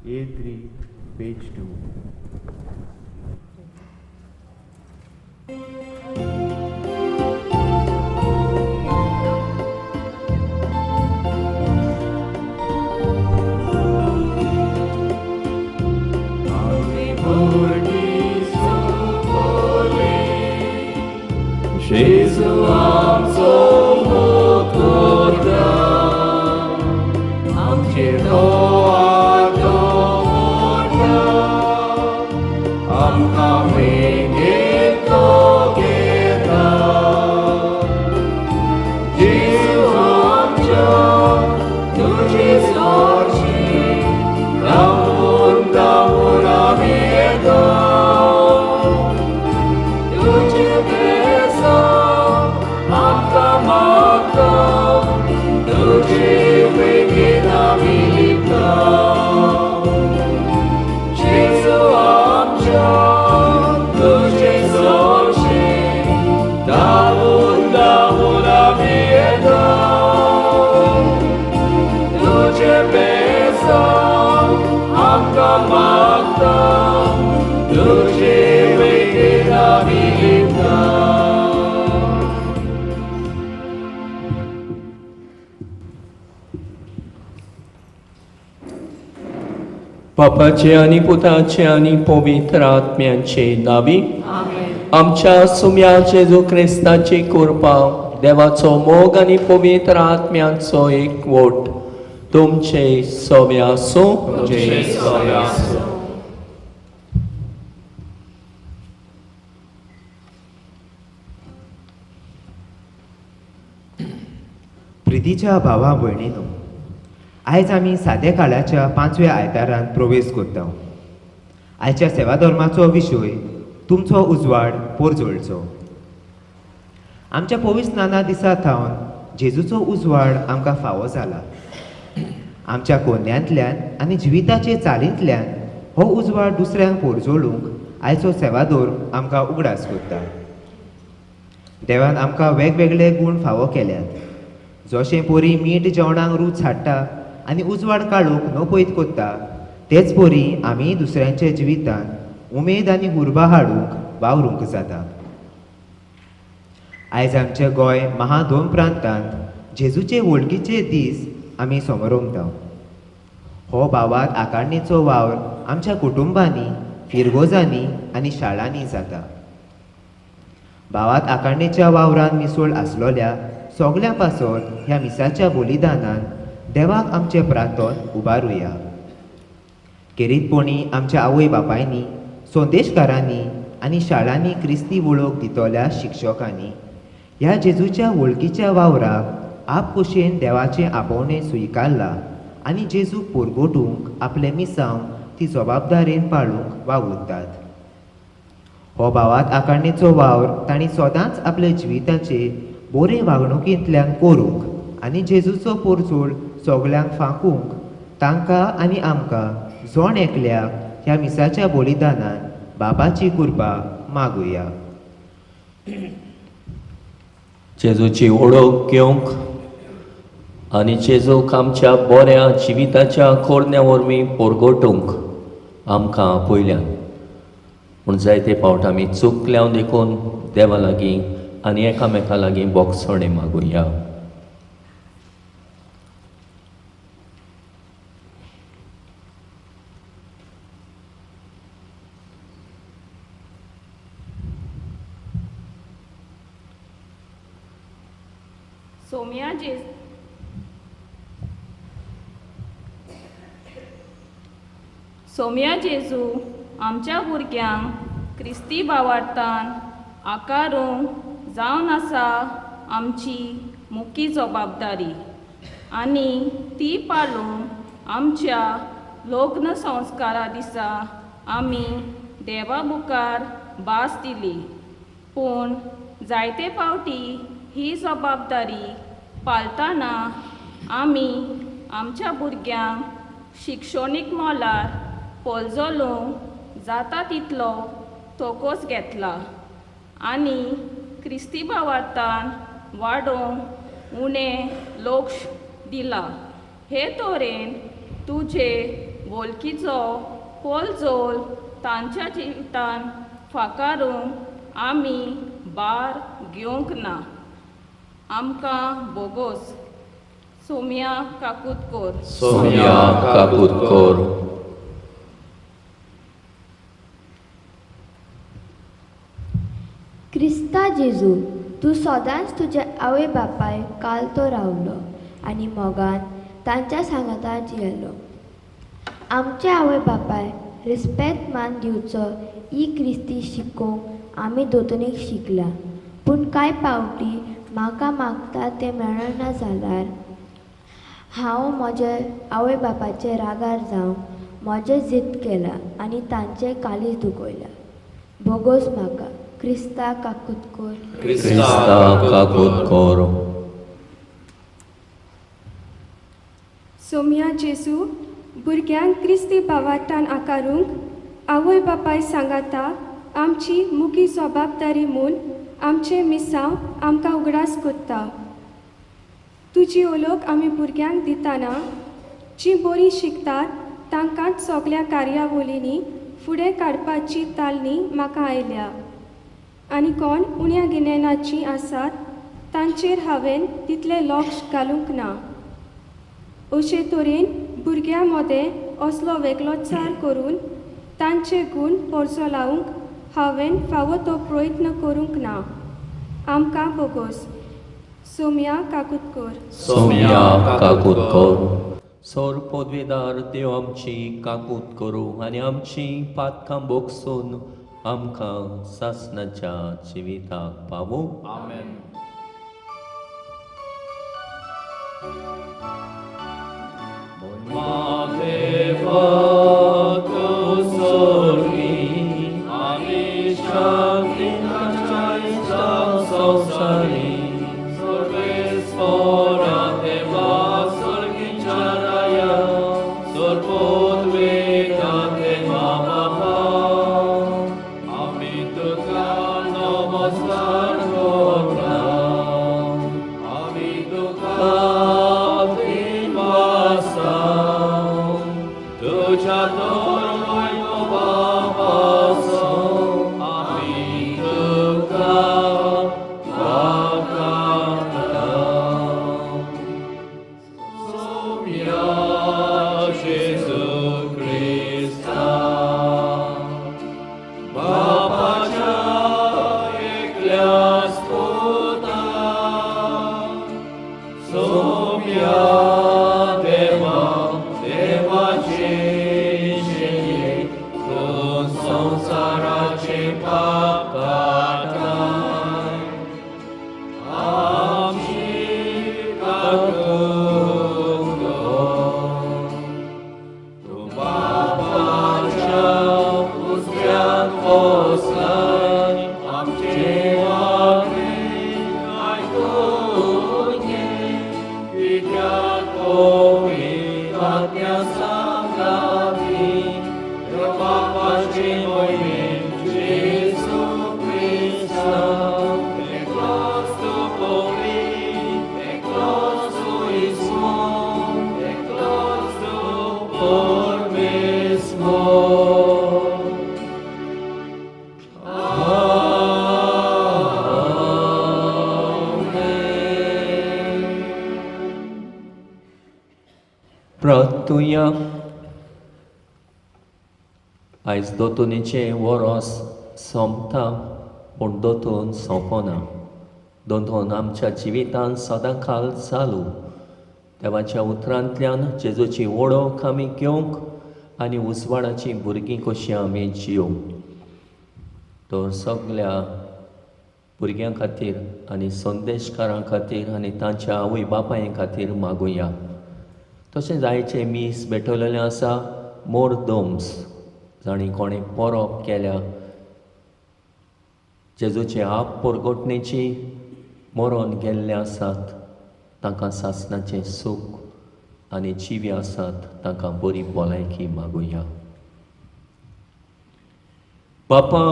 A3, page 2. जेजू आमचो मुकुर्ता, आमचेर तो दवरता, आमकां वेंगेंत तो घेता. जेजू आमच्या तुजे सरशी धांवून धांवून आमी येता. तुजें बेसांव आमकां मागता, तुजे वेंगेंत आमी लिपता. जेजू आमच्या तुजे सरशी धांवून धांवून आमी येता. तुजें बेसांव आमकां मागता, तुजे वेंगेंत आमी लिपता. बापाचे आनी पुताचे आनी पवित्र आत्म्याचे नावी आमच्या सुम्या जेजू क्रिस्ताची कृपा, देवाचो मोग आनी पवित्र आत्म्याचो एकवट तुमचे सवे आसूं. तुमचे सवे आसूं. प्रितीच्या भावा भयणीनो, आयज आमी सादे काळाच्या पांचव्या आयतारांत प्रवेश करता. आयच्या सेवाधर्माचो विशय तुमचो उजवाड पोरजोळचो. आमच्या पवित्र स्नाना दिसा थावन जेजूचो उजवाड आमकां फावो जाला. आमच्या कोन्यांतल्यान आनी जिविताचे चालींतल्यान हो उजवाड दुसऱ्यांक पोरजोळूंक आयचो सेवादोर आमकां उगडास करता. देवान आमकां वेगवेगळे गूण फावो केल्यात. जशें पोरी मीठ जेवणाक रूच हाडटा आनी उजवाड काडूंक नपयत कोत्ता, तेच पोरी आमी दुसऱ्यांच्या जिवितांत उमेद आनी उर्बा हाडूंक वावरूंक जाता. आयज आमच्या गोंय महादोम प्रांतांत जेजूचे वळखीचे दीस आमी समरोमता. हो भावात आकारणेचो वावर आमच्या कुटुंबांनी, फिरगोजांनी आनी शाळांनी जाता. भावात आकारणेच्या वावरान मिसळ आसलोल्या सगळ्यां पासत ह्या मिसाच्या बलिदानान देवाक आमचें प्रार्थन उबारुया. खेरीतपणी आमच्या आवय बापायनी, संदेशकारांनी आनी शाळांनी क्रिस्ती वळख दितल्या शिक्षकांनी ह्या जेजूच्या वळखीच्या वावराक आपखुशेन देवाचें आपोवणें स्विकारलां आनी जेजूक पोरगोटूंक आपलें मिसांव ती जबाबदारेन पाळूंक वावुरतात. हो भावात आकारणेचो वावर तांणी सदांच आपल्या जिविताचे बरे वागणुकींतल्यान करूंक आनी जेजूचो पोरजोळ सगल्यांक फांकूंक तांकां आनी आमकां जण एकल्याक ह्या मिसाच्या बलिदानान बाबाची कृपा मागुया. जेजूची वळख घेवंक आनी जेजूक आमच्या बऱ्या जिविताच्या कोरण्या वरवीं पोरगोटूंक आमकां आपयल्यान. पूण जायते फावट आमी चुकल्या देखून देवा लागीं आनी एकामेका लागीं बोगसणें मागुया. सोम्या जेजू आमच्या भुरग्यांक क्रिस्ती भावार्थान आकारूंक जावन आसा आमची मुखी जबाबदारी आनी ती पाळूंक आमच्या लग्न संस्कारा दिसा आमी देवा मुखार भास दिली. पूण जायते फावटी ही जबाबदारी पाळतना आमी आमच्या भुरग्यांक शिक्षणीक मोलार पोलजोलूंक जाता तितलो तोकोस घेतला आनी क्रिस्ती भावार्थान वाडोवंक उणें लक्ष दिलां. हे तरेन तुजे बोलकीचो पोलजोल तांच्या जिवितान फाकारूंक आमी बार घेवंक ना. आमकां बोगोस. सोम्या काकूत कोर. सोम्या काकूत कोर. क्रिस्ता जेजू, तूं सदांच तुज्या आवय बापाय कालतो रावलो आनी मोगान तांच्या सांगाता जियेलो. आमच्या आवय बापाय रिस्पेत मान दिवचो ही क्रिस्ती शिकोवंक आमी दोतोनीक शिकला. पूण कांय पावटी म्हाका मागता तें मेळना जाल्यार हांव म्हज्या आवय बापायचे रागार जावन म्हजें जिद्द केलां आनी तांचें काळीज दुखयलां. बोगोस म्हाका. क्रिस्ता काकूत कोर. क्रिस्ता काकूत कोर. सोम्या जेजू, भुरग्यांक क्रिस्ती भावार्थान आकारूंक आवय बापाय सांगाता आमची मुखी जबाबदारी म्हूण आमचें मिसांव आमकां उगडास कोत्ता. तुजी ओलोक आमी भुरग्यांक दिताना जीं बरीं शिकतात तांकांच सगल्या कार्यावळींनी फुडें काडपाची तालणी म्हाका आयल्या आनी कोण उण्या गिन्यानाचीं आसात तांचेर हांवें तितलें लक्ष घालूंक ना. अशे तरेन भुरग्यां मदें असलो वेगळोचार करून तांचे गूण पोरसो लावंक हांवें फावो तो प्रयत्न करूंक ना. आमकां बोगोस. सोम्या काकूत कोर. सोम्या काकूत कोर. सोर पदवेदार देव आमची काकूत करूं आनी आमची पातकां बोगसून आमकां सासणाच्या जिविताक पावूं. आमेन. प्रार्थुया. आयज दोतोनीचें वरोस सोंपता पूण दोतोन सोंपना. दोतोन आमच्या जिवितान सदांकाल चालू. देवाच्या उतरांतल्यान जेजूची वळख आमी घेवंक आनी उजवाडाची भुरगीं कशीं आमी जियोवंक. तर सगल्या भुरग्यां खातीर आनी संदेशकारां खातीर आनी तांच्या आवय बापाय खातीर मागुया. तशेंच आयचें मीस भेटवलेलें आसा मोर दोम्स जांणी कोणें परब केल्या जेजूचे आप परगटणेची मरोन गेल्ले आसात तांकां सासणाचें सूख आनी जिवी आसात तांकां बरी भलायकी मागुया. बापा,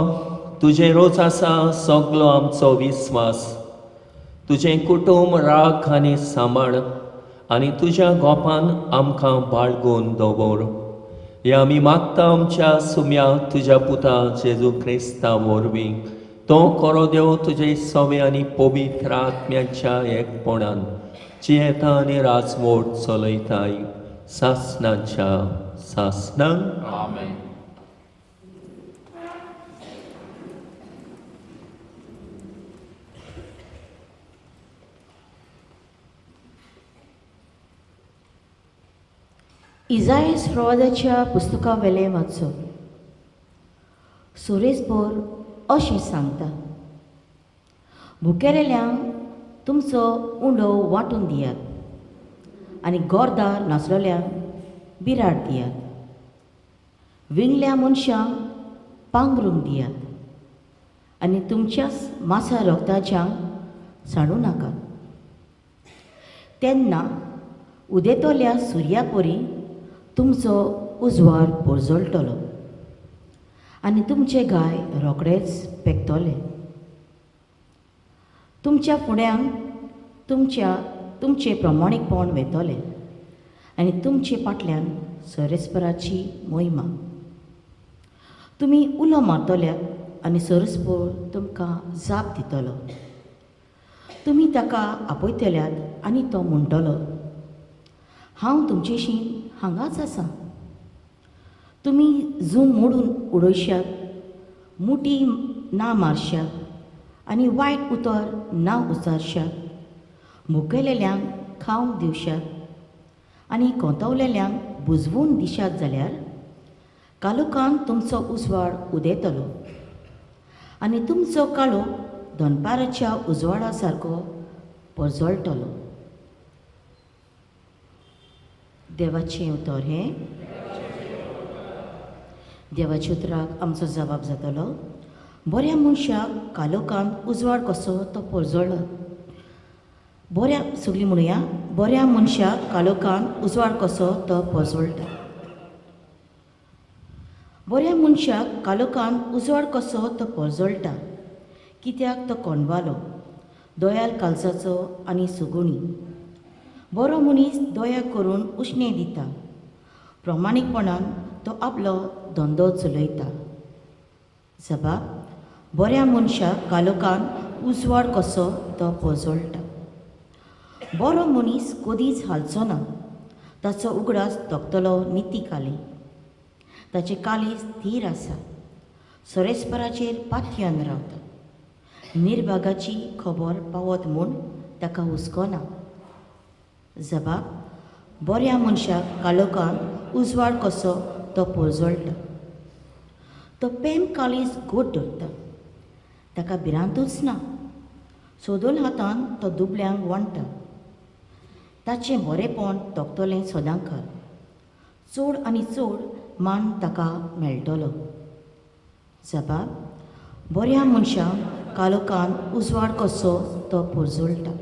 तुजें रोज आसा सगलो आमचो विस्वास. तुजें कुटुंब राख आनी सांबाळ आनी तुज्या गोपान आमकां बाळगून दवर. हे आमी मागता आमच्या सुम्या तुज्या पुता जेजू क्रिस्ता वरवीं. तो कोरो देव तुजे सवे आनी पवित्र आत्म्याच्या एकपणान जियेता आनी राजवट चलयताय सासनाच्या सासनाक. आमेन. इजायस प्रवादाच्या पुस्तका वेलें वाचप. सुरेशभर अशें सांगता, भुकेलेल्यांक तुमचो उंडो वांटून दियात आनी गोरदार नासलेल्यांक बिराड दियात, विंगल्या मनशांक पांगरूंक दियात आनी तुमच्याच मासा रोगताच्यांक सांडूं नाकात. तेन्ना उदेतल्या सुर्यापरी तुमचो उजवाड पोरजळटलो आनी तुमचे गाय रोखडेच पेकतले. तुमच्या फुड्यांक तुमचें प्रमाणीकपण वेतलें आनी तुमचे फाटल्यान सरस्पराची मोहिमा. तुमी उलो मारतल्यात आनी सरस्पर तुमकां जाप दितलो. तुमी ताका आपयतल्यात आनी तो म्हणटलो, हांव तुमचेशी हांगाच आसा. तुमी जूम मोडून उडयशात, मुठी ना मारशात आनी वायट उतर ना उचारशात, मुखेलेल्यांक खावंक दिवशात आनी कोंतवलेल्यांक बुजवून दिशात जाल्यार कालोखान तुमचो उजवाड उदेतलो आनी तुमचो काळोख दनपाराच्या उजवाडा सारको परजळटलो. देवाचें उतर हें. देवाच्या उतराक आमचो जबाब जातलो, बऱ्या मनशाक कालोखान उजवाड कसो तो परजळत. बऱ्या सगळीं म्हणुया, बऱ्या मनशाक कालोखान उजवाड कसो तो परजळटा. बऱ्या मनशाक कालोखान उजवाड कसो तो परजळटा, कित्याक तो कोणवालो, दयाल कालसाचो आनी सुगुणी. बरो मनीस दया करून उश्णें दिता, प्रमाणीकपणान तो आपलो धंदो चलयता. जबाब, बऱ्या मनशाक कालोखान उजवाड कसो तो परजळटा. बरो मनीस कदीच हालचो ना, ताचो उगडास तोखतलो निती काली. ताचें काळीज थीर आसा, सरेस्पराचेर पातयेवन रावता. निर्भागाची खबर पावत म्हूण ताका हुस्को ना. जबाब, बऱ्या मनशाक कालोखान उजवाड कसो तो परजळटा. तो पेम काळीज गोड धरता, ताका भिरांतूच ना. सोदोल हातान तो दुबल्यांक वांट्टा. ताचें बरेंपण तोखतलें सदांकाळ, चड आनी चड मान ताका मेळटलो. जबाब, बऱ्या मनशाक कालोखान उजवाड कसो तो परजळटा.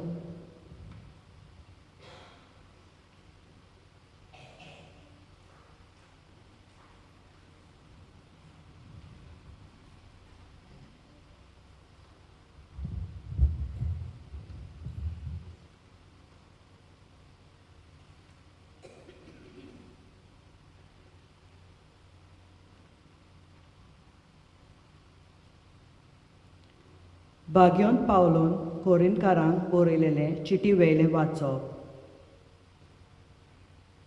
बाग्योन पावलोन कोरिनकारांक बरयलेलें चिटी वयलें वाचप.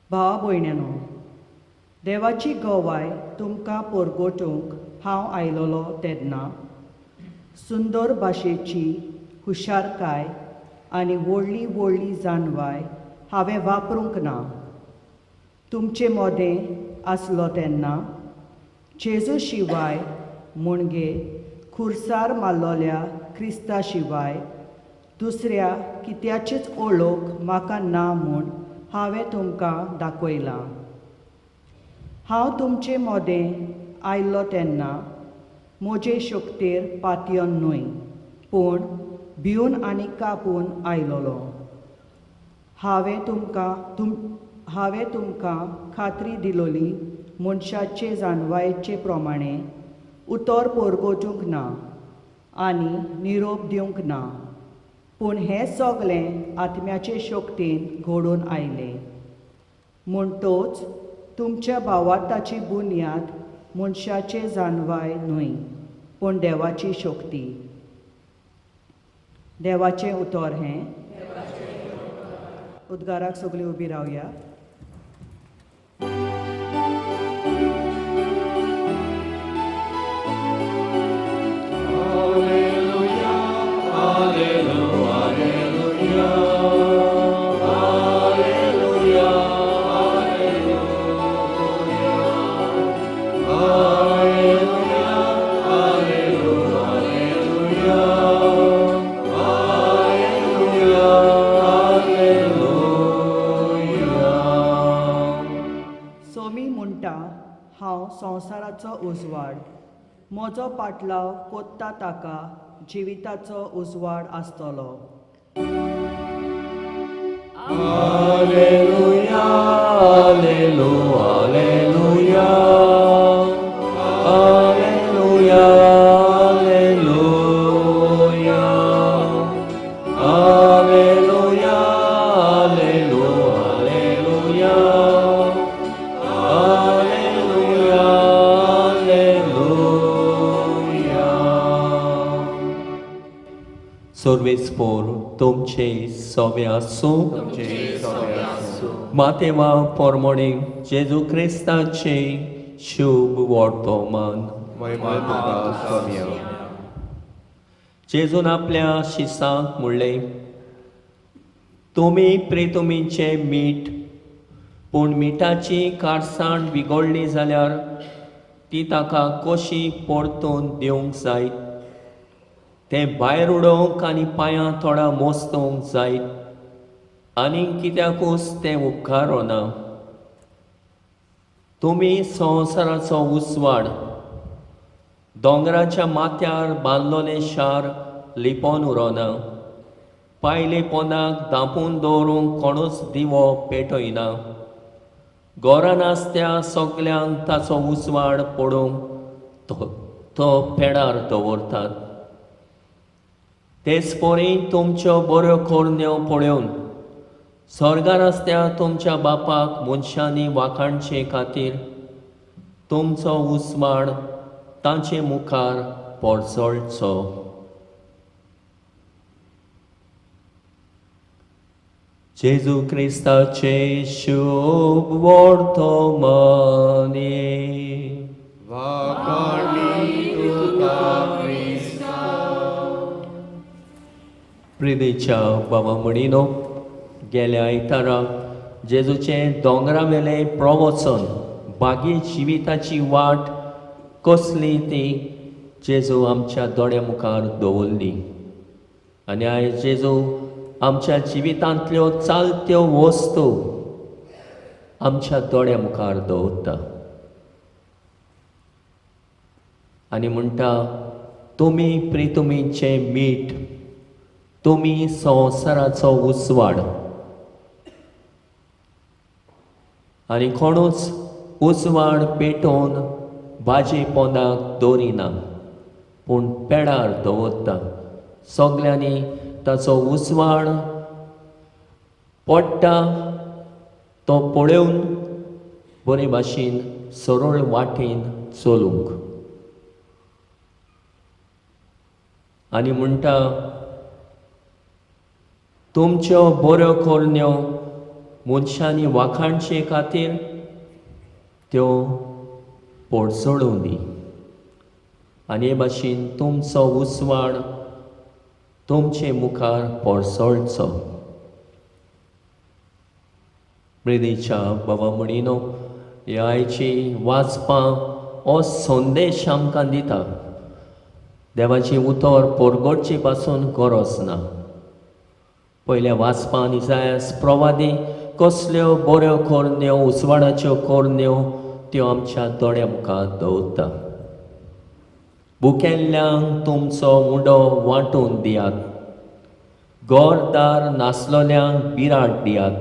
भावा भयण्यानो, देवाची गवाय तुमकां परगटूंक हांव आयलोलो तेन्ना सुंदर भाशेची हुशारकाय आनी व्हडली व्हडली जाणवाय हांवें वापरूंक ना. तुमचे मोदें आसलो तेन्ना जेजू शिवाय मुणगे खुर्सार मारलोल्या क्रिस्ता शिवाय दुसऱ्या कित्याचीच ओळख म्हाका ना म्हूण हांवें तुमकां दाखयलां. हांव तुमचे मोदें आयलो तेन्ना म्हजे शक्तेर पातयेवन न्हय, पूण भिवन आनी कापून आयलोलो. हांवें तुमकां खात्री दिलोली मनशाचे जाणवायेचे प्रमाणे उतर परगटूंक ना आनी निरोप दिवंक ना, पूण हें सगळें आत्म्याचे शक्तीन घडोवन आयलें. म्हणटोच तुमच्या भावार्थाची बुन्याद मनशाचे जाणवाय न्हय पूण देवाची शक्ती. देवाचें उतर हें. उद्गाराक सगळीं उबी रावया. सोमी म्हणटा, हांव संवसाराचो उजवाड, म्हजो पाटलाव कोत्ता ताका जिविताचो उजवाड आसतलो. Alleluia, alleluia, alleluia, alleluia, alleluia, alleluia, alleluia, alleluia, alleluia. सर्वेस्पोर तुमचे सोबे आसूं. मातेवा पोरमोणे जेजू क्रिस्ताचे शुभ वर्तमान. जेजून आपल्या शिसांक म्हणलें, तुमी प्रेतुमीचें मीठ, पूण मिठाची कारसाण बिगडली जाल्यार ती ताका कशी परतून दिवंक जाय? तें भायर उडोवंक आनी पांयां थोडा मोस्तोवंक जाय, आनी कित्याकूच तें उपकारना. तुमी संवसाराचो उजवाड. दोंगराच्या माथ्यार बांदलोलें शार लिपोन उरोना. पायले पोंदाक धांपून दवरूंक कोणूच दिवो पेटयना. घरान आसत्या सगल्यांक ताचो उजवाड पडूंक तो पेडार दवरतात. तेच परी तुमच्यो बऱ्यो करण्यो पळोवन स्वर्गार आसत्या तुमच्या बापाक मनशांनी वाखाणचे खातीर तुमचो उजवाड तांचे मुखार परजळचो. जेजू क्रिस्ताचे शुभ वर्तमाने. प्रिदेच्या बाबा म्हणिनो, गेल्या आयतारा जेजूचें दोंगरावेलें प्रवचन बागी जिविताची वाट कसली ती जेजू आमच्या दोळ्या मुखार दवरली. आनी आयज जेजू आमच्या जिवितांतल्यो चालत्यो वस्तू आमच्या दोळ्या मुखार दवरता आनी म्हणटा, तुमी प्रितुमीचें मीठ, तुमी संवसाराचो उजवाड. आनी कोणूच उजवाड पेटोवन भाजी पोंदाक दवरिना, पूण पेडार दवरता. सगल्यांनी ताचो उजवाड पडटा तो पळोवन बरे भाशेन सरळ वाटेन चलूंक. आनी म्हणटा, तुमच्यो बऱ्यो करण्यो मनशांनी वाखाणचे खातीर त्यो पोडसळूं दी, आनी हे भाशेन तुमचो उजवाड तुमचे मुखार पोरसळचो. प्रिदेच्या बाबा म्हणिनो, ह्या आयची वाचपां हो संदेश आमकां दिता. देवाची उतर पोरगोटचे पासून गरज ना. पयल्या वाचपान इजायास प्रवादी कसल्यो बऱ्यो करण्यो, उजवाडाच्यो करण्यो त्यो आमच्या दोळ्या मुखार दवरता. भुकेल्ल्यांक तुमचो उंडो वांटून दियात, घरदार नासलोल्यांक बिराड दियात,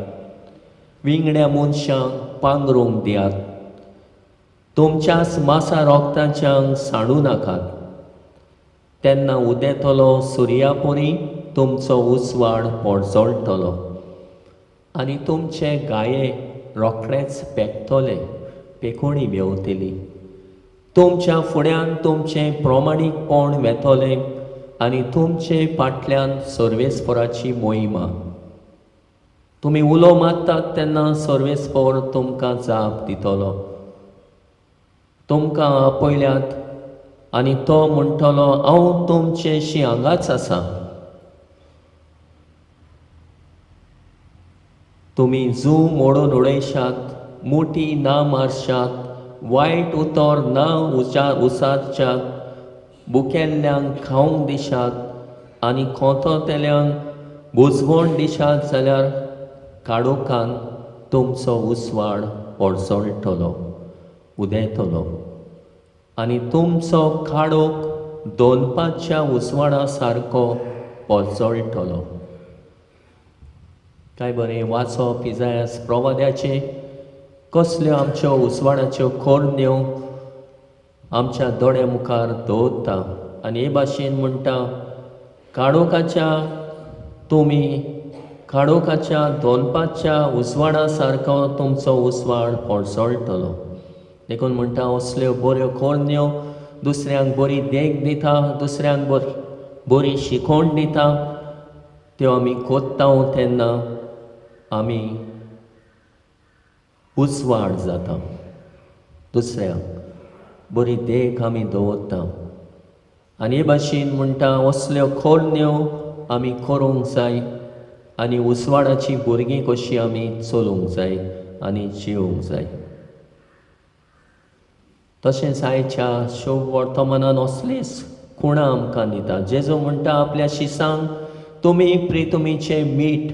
विंगड्या मनशांक पांगरूंक दियात, तुमच्याच मासा रोगताच्यांक सांडू नाकात. तेन्ना उदेतलो सुर्यापुरी तुमचो उजवाड पोरजळटलो आनी तुमचे गाये रोखडेच पेकतले. पेकोणी मेवतली. तुमच्या फुड्यान तुमचें प्रमाणीकपण वेतलें आनी तुमचे फाटल्यान सर्वेस्पराची मोहिमा. तुमी उलो मारतात तेन्ना सर्वेस्पर तुमकां जाप दितलो. तुमकां आपयल्यात आनी तो म्हणटलो हांव तुमचेशी हांगाच आसा. तुमी जू मोडून उडयशात, मुठी ना मारशात, वायट उतर ना उसारच्यात, बुकेल्ल्यांक खावंक दिशात आनी खोतोतेल्यांक बुजवण दिशात जाल्यार काळोखान तुमचो उजवाड परजळटलो, उदेतलो आनी तुमचो काळोख दोनपाच्या उजवाडा सारको परजळटलो. काय बरें वाचप इजायास प्रवाद्याचें. कसल्यो आमच्यो उजवाडाच्यो कोरण्यो आमच्या दोळ्या मुखार दवरता आनी हे भाशेन म्हणटा, काळोखाच्या तुमी काळोखाच्या दोनपाच्या उजवाडा सारको तुमचो उजवाड परजळटलो. देखून म्हणटा असल्यो बऱ्यो कोरण्यो दुसऱ्यांक बरी देख दिता, दुसऱ्यांक बरी शिकोवण दिता, त्यो आमी कोत्ता तेन्ना आमी उजवाड जाता, दुसऱ्यांक बरी देख आमी दवरता. आनी हे भाशेन म्हणटा असल्यो कोरण्यो आमी करूंक जाय आनी उजवाडाची भुरगीं कशी आमी चलूंक जाय आनी जिवूंक जाय. तशेंच आयच्या शोभ वर्तमानान असलीच खुणां आमकां दिता. जेजू म्हणटा आपल्या शिसांक, तुमी प्रितुमीचें मीठ,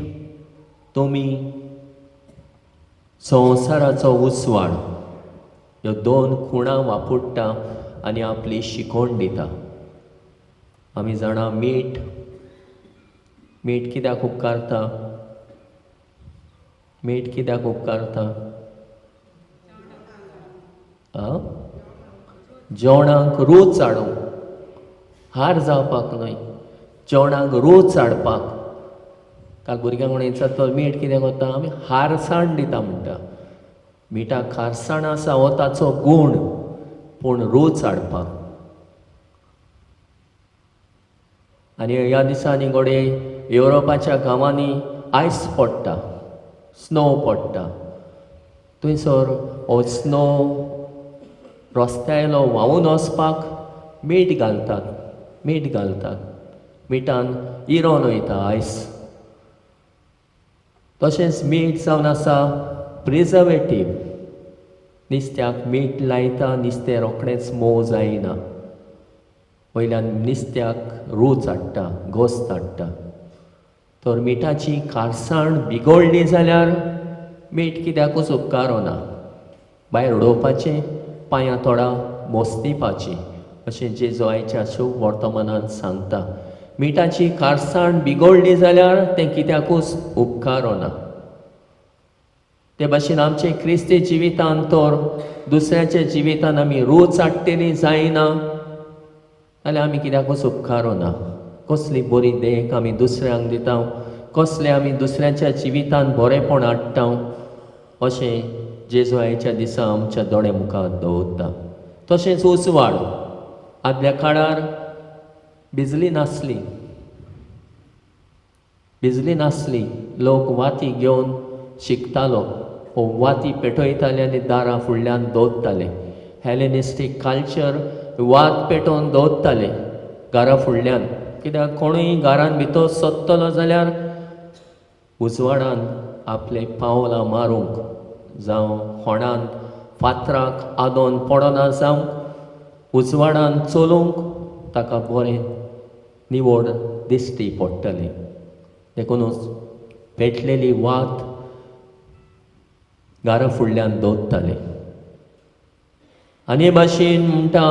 तुमी संवसाराचो उजवाड. ह्यो दोन खुणां वापरता आनी आपली शिकोवण दिता. आमी जाणा मीठ मीठ कित्याक उपकारता? मीठ कित्याक उपकारता? जेवणाक रूच हाडूंक, हार जावपाक न्हय, जेवणाक रूच हाडपाक. काल भुरग्यांक म्हणून विचारता मीठ कितें करता? आमी हारसाण दिता म्हणटा. मिठाक खारसाण आसा हो ताचो गूण, पूण रूच हाडपाक. आनी ह्या दिसांनी घडये युरोपाच्या गांवांनी आयस पडटा, स्नो पडटा. थंयसर हो स्नो रस्त्यायलो व्हांवून वचपाक मीठ घालतात, मीठ घालतात. मिठान इरोन वयता आयस. तशेंच मीठ जावन आसा प्रिजर्वेटीव. नुस्त्याक मीठ लायता, नुस्तें रोखडेंच मोव जायना, वयल्यान नुस्त्याक रूच हाडटा, गोस्त हाडटा. तर मिठाची खारसाण बिगडली जाल्यार मीठ कित्याकूच उपकारना, भायर उडोवपाचें, पांयां तोडा मोस्तिपाची, अशें जेजू आयच्या शुभ वर्तमानान सांगता. मिठाची खारसाण बिगडली जाल्यार तें कित्याकूच उपकारना. ते भाशेन आमचे क्रिस्ती जिवितान तर दुसऱ्याच्या जिवितान आमी रूच हाडटली जायना जाल्यार आमी कित्याकूच उपकारना. कसली बरी देख आमी दुसऱ्यांक दिता, कसलें आमी दुसऱ्याच्या जिवितान बरेंपण हाडटा, अशें जेजू आयच्या दिसा आमच्या दोळे मुखार दवरता. तशेंच उजवाड. आदल्या काळार बिजली नासली, बिजली नासली, लोक वाती घेवन शिकतालो, वाती पेटयताले आनी दारां फुडल्यान दवरताले. हेलेनिस्टीक कल्चर, वात पेटोवन दवरताले घरा फुडल्यान, कित्याक कोणूय घरान भितर सोदतलो जाल्यार उजवाडान आपले पावलां मारूंक, जावं होणान फातराक आदोन पडना जावंक, उजवाडान चलूंक ताका बरें निवड दिश्टी पडटली. देखूनच पेटलेली वात घरा फुडल्यान दवरताले. आनी हे भाशेन म्हणटा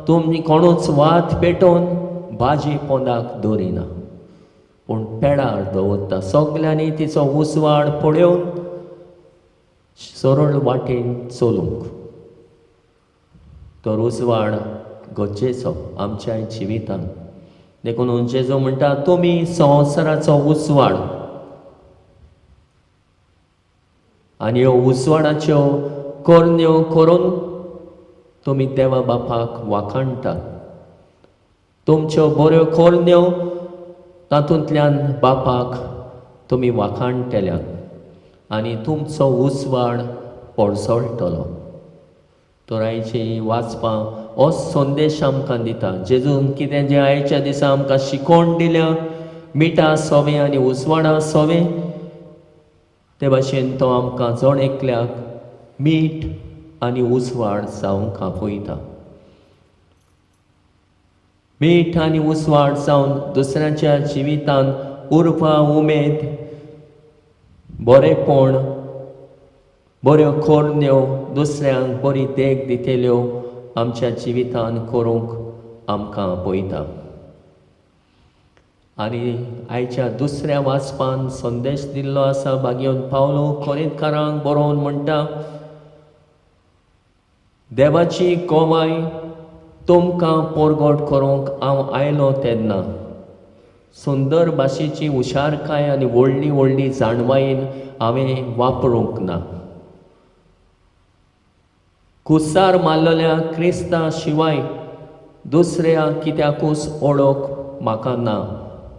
तुमी कोणूच वात पेटोवन भाजी पोंदाक दवरिना, पूण पेडार दवरता. सगल्यांनी तिचो उजवाड पळोवन सरळ वाटेन चलूंक. तर उजवाड गरजेचो आमच्या जिवितान. देखून जेजू म्हणटा तुमी संवसाराचो उजवाड. आनी ह्यो उजवाडाच्यो करण्यो करून तुमी देवा बापाक वाखाणटात. तुमच्यो बऱ्यो करण्यो तातूंतल्यान बापाक तुमी वाखाणटल्यात आनी तुमचो उजवाड परसळटलो. तर आयची वाचपां हो संदेश आमकां दिता. जेजून कितें जें आयच्या दिसा आमकां शिकोवन दिल्या, मिठा सोवें आनी उजवाडा सोवें, ते भाशेन तो आमकां जण एकल्याक मीठ आनी उजवाड जावंक आपयता. मीठ आनी उजवाड जावन दुसऱ्यांच्या जिवितांत उर्बा, उमेद, बरेपण, बऱ्यो करण्यो, दुसऱ्यांक बरी देख दितल्यो आमच्या जिवितांत करूंक आमकां आपयता. आनी आयच्या दुसऱ्या वाचपान संदेश दिल्लो आसा बागेवन पावलो कोरिंतकारांक बरोवन म्हणटा, देवाची गोवाय तुमकां परगट करूंक हांव आयलो तेन्ना सुंदर भाशेची हुशारकाय आनी व्हडली व्हडली जाणवायेन हांवें वापरूंक ना. कुसार मारलेल्या क्रिस्ता शिवाय दुसऱ्या कित्याकूच ओळख म्हाका ना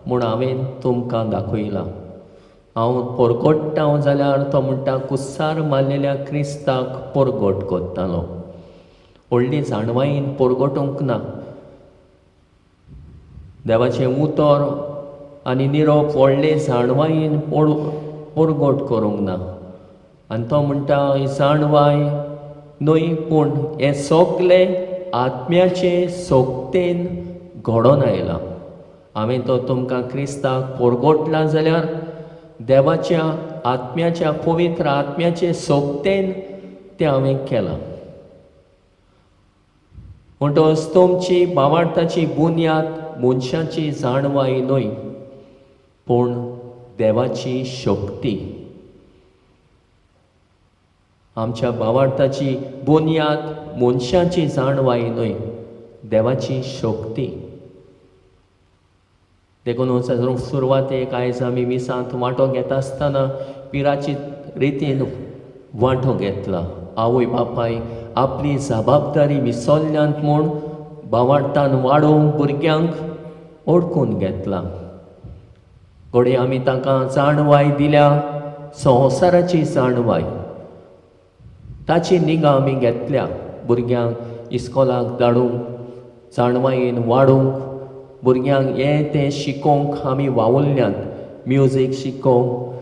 म्हूण हांवें तुमकां दाखयलां. हांव परगट्टा जाल्यार तो म्हणटा कुसार मारलेल्या क्रिस्ताक परगट करतालो, व्हडली जाणवायेन परगटूंक ना. देवाचें उतर आनी निरोप व्हडले जाणवायेन परगट करूंक ना. आनी तो म्हणटा ही जाणवाय न्हय, पूण हें सगलें आत्म्याचे सोगतेन घडोवन आयलां. हांवें तो तुमकां क्रिस्ताक परगटला जाल्यार देवाच्या आत्म्याच्या पवित्र आत्म्याचे सोगतेन तें हांवें केलां. म्हणटकच तुमची भावार्थाची बुन्याद मनशाची जाणवाय न्हय, पूण देवाची शक्ती. आमच्या भावार्थाची बुन्याद मनशाची जाणवाय न्हय, देवाची शक्ती. देखून सुरवातेक आयज आमी मिसांत वांटो घेता आसतना पिराची रितीन वांटो घेतला. आवय बापाय आपली जबाबदारी विसरल्यांत म्हूण भावार्थान वाडोवंक भुरग्यांक ओडकून घेतला. घडये आमी तांकां जाणवाय दिल्या, संवसाराची जाणवाय, ताची निगा आमी घेतल्या. भुरग्यांक इस्कोलाक धाडूंक, जाणवायेन वाडोवंक, भुरग्यांक हें तें शिकोवंक आमी वावुरल्यांत. म्युजीक शिकोवंक,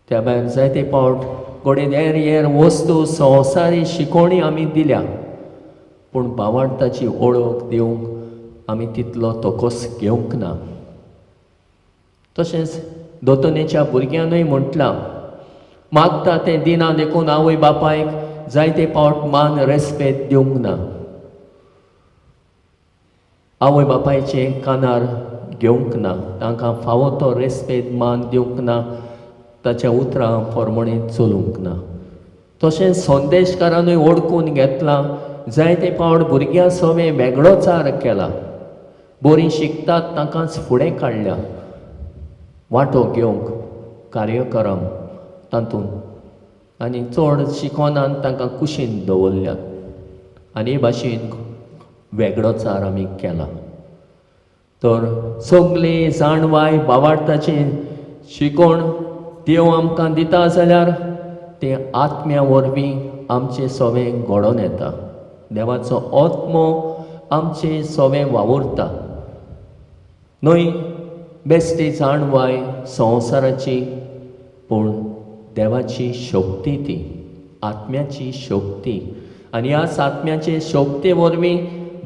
त्या भायर जायते फावट घडये हेर हेर वस्तू संवसारी शिकोवणी आमी दिल्या, पूण भावार्थाची ओळख दिवंक आमी तितलो तोकोस घेवंक ना. तशेंच दोतोनेच्या भुरग्यानूय म्हटलां, मागता तें दिना देखून आवय बापायक जायते फावट मान रेस्पेद दिवंक ना. आवय बापायचें कानार घेवंक ना, तांकां फावो तो रेस्पेद मान दिवंक ना, ताच्या उतरां प्रमाणे चलूंक ना. तशेंच संदेशकारानूय ओडकून घेतला, जायते फावट भुरग्यां सवें वेगळोचार केला. बरीं शिकतात तांकांच फुडें काडल्या वांटो घेवंक कार्यक्रम तातूंत, आनी चड शिकोनान तांकां कुशीन दवरल्यात. आनी हे भाशेन वेगळोचार आमी केला. तर सगळी जाणवाय भावार्थाची शिकोवण देव आमकां दिता जाल्यार तें आत्म्या वरवीं आमचें सवें घडोवन येता. देवाचो आत्मो आमचें सवें वावुरता न्हय बेश्टी जाणवाय संवसाराची, पूण देवाची शक्ती, ती आत्म्याची शक्ती. आनी ह्याच आत्म्याचे शक्ते वरवीं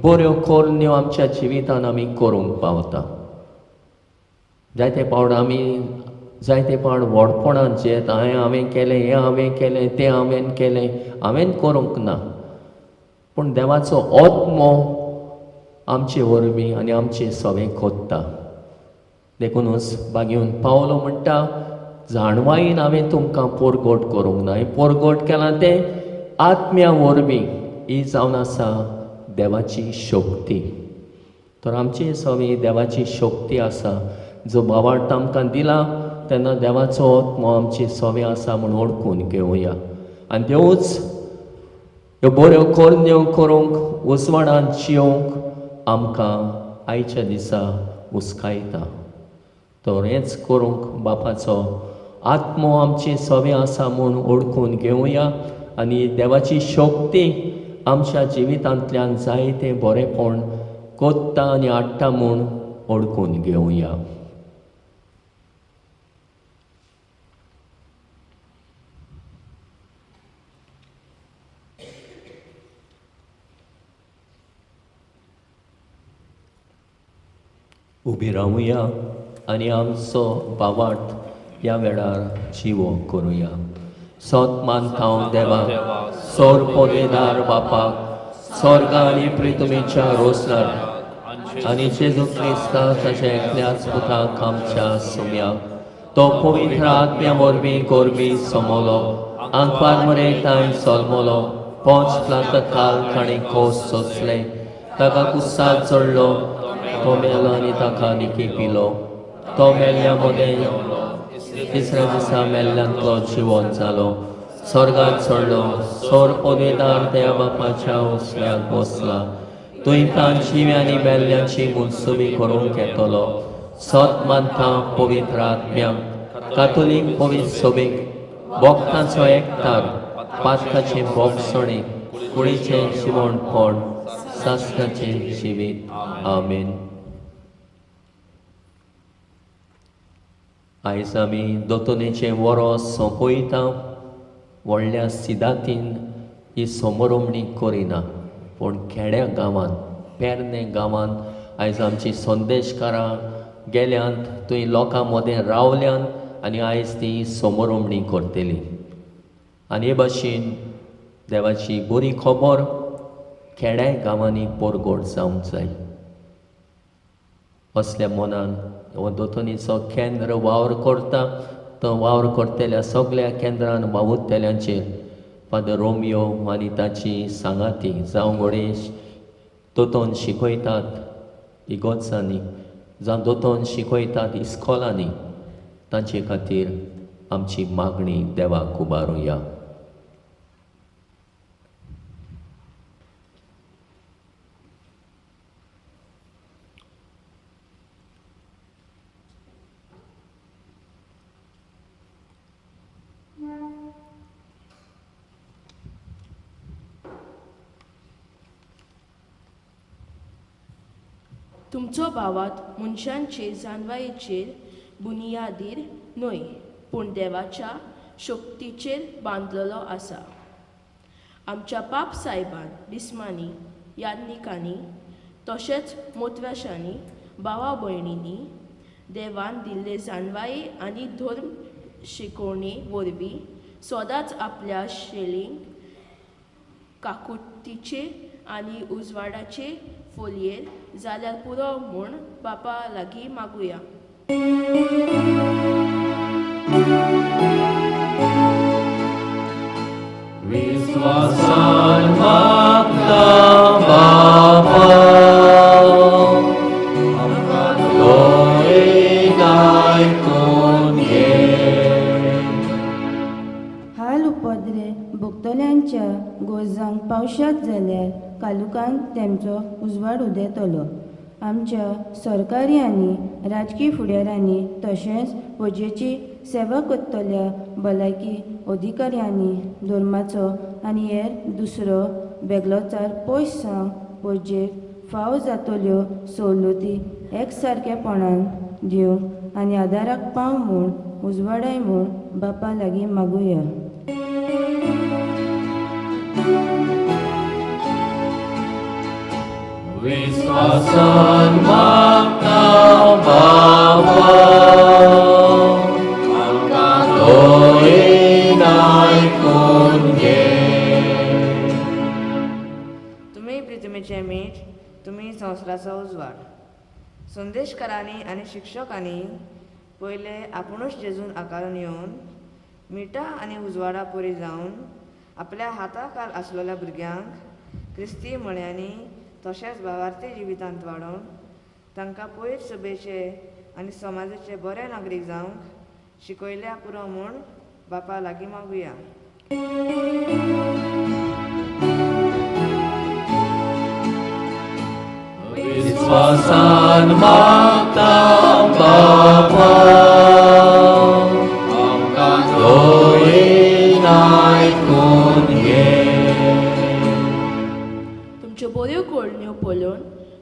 बऱ्यो करण्यो आमच्या जिवितान आमी करूंक पावता. जायते फावट आमी जायते फावट व्हडपणान जेत, हांवें हांवें केलें, हें हांवें केलें, तें हांवें केलें, हांवें करूंक ना, पूण देवाचो आत्मो आमचे वरवीं आनी आमचें सवें कोत्ता. देखूनच बागेवन पावलो म्हणटा, जाणवायेन हांवें तुमकां परगट करूंक ना, हें परगट केलां तें आत्म्या वरवीं, ही जावन आसा देवाची शक्ती. तर आमचे सवें देवाची शक्ती आसा, जो भावार्थ आमकां दिला तेन्ना देवाचो आत्मो आमचे सवें आसा म्हूण ओळखून घेवया. आनी देवूच ह्यो बऱ्यो करण्यो करूंक उजवाडान जियोंक आमकां आयच्या दिसा हुस्कायता. तर हेंच करूंक बापाचो आत्मो आमचे सवे आसा म्हूण ओळखून घेवया आनी देवाची शक्ती आमच्या जिवितांतल्यान जायतें बरेंपण कोत्ता आनी हाडटा म्हूण ओळखून घेवया. उबी रावया आनी आमचो बावाट ह्या वेळार जिवो करुया. सोत मानता देवा सोर पोदेदार बापाक स्वर्ग आनी पृथ्वीच्या रोसनार आनी जेजू क्रिस्ता ताच्या एकल्याच पुताक आमच्या सुम्याक तो पवित्र आत्म्या वरवीं गोरवी सोमलो आंकवार मरे तांय सोलमलो पोंच प्लात काल ताणें खोस सोंसलें ताका कुसाद चडलो तो मेलो आनी ताका निकी पिलो तो मेल्ल्या मदें तिसऱ्या दिसा मेल्ल्यान तो जिवन जालो स्वर्गात चडलो सोर पदेदार त्या बापाच्या उसल्याक बसला थंय तांची आनी मेल्ल्याची मुनसुबी करूंक येतलो. सत मानता पवित्र आत्म्याक कातोलीक पवित्र सोबीक भक्तांचो एकतार पातकाचें भोगसणें कुडीचें जिवणपण सासणाचें जिवीत. आमेन. आयज आमी दोतोनेचें वरोस सोंपयता. व्हडल्या सिदातीन ही समरोमणी करिना पूण खेड्या गांवांत पेरणे गांवांत आयज आमची संदेशकारां गेल्यांत थंय लोकां मदें रावल्यांत आनी आयज ती समरोमणी करतली. आनी हे भाशेन देवाची बरी खबर खेड्या गांवांनी परगट जावंक जाय. असल्या मनान हो दोतोनीचो केंद्र वावर करता तो वावर करतल्या सगळ्या केंद्रान वावुरतल्यांचेर फादर रोमियो आनी ताची सांगाती जावं गणेश दोतोन शिकयतात इगोर्जांनी जावं दोतोन शिकयतात इस्कोलांनी तांचे खातीर आमची मागणी देवाक उबारुया. तुमचो भावात मनशांचे जानवायेचेर बुनियादीर न्हय पूण देवाच्या शक्तीचेर बांदलेलो आसा. आमच्या पाप सायबान बिस्मांनी याज्ञिकांनी तशेंच मोतव्याशांनी भावा भयणींनी देवान दिल्ले जानवाये आनी धर्म शिकोवणे वरवीं सदांच आपल्या शैलींक काकुतीचे आनी उजवाडाचे फोलयेर जाल्यार पुरो म्हूण बापा लागीं मागुया. विश्वासान मागता बापा आमकां दोळे आयकून घे. हाल उपद्रे भोगतल्यांच्या गरजांक पावशात जाल्यार कालुकान तेमचो उजवाड उदेतलो. आमच्या सरकारी आनी राजकी फुडाऱ्यांनी तशेंच फौजेची सेवा करतल्या भलायकी अधिकाऱ्यांनी धर्माचो आनी हेर दुसरो बेगलोचार पयस जावन फौजेक फाव जातल्यो सवलती एकसारकेपणान दिवंक आनी आदाराक पाव म्हूण उजवाडाय म्हूण बापा लागीं मागुया. विश्वासान मागता बाबा आमकां दोळे आयकून घे. तुमी पृथ्वीचें मीठ, तुमी संवसाराचो उजवाड. संदेशकारांनी आनी शिक्षकांनी पयले आपुणूच जेजून आकारून येवन मिठा आनी उजवाडा पुरी जावन आपल्या हाता खाल आसलेल्या भुरग्यांक क्रिस्ती म्हळ्यांनी तशेंच भावार्थी जिवितांत वाडोवन तांकां पयर सभेचे आनी समाजाचे बरे नागरीक जावंक शिकयल्या पुरो म्हूण बापा लागीं मागुया. विस्वासान मागता बापा, आमकां दयेन आयकून घे. तुमच्यो बऱ्यो करण्यो पळोवन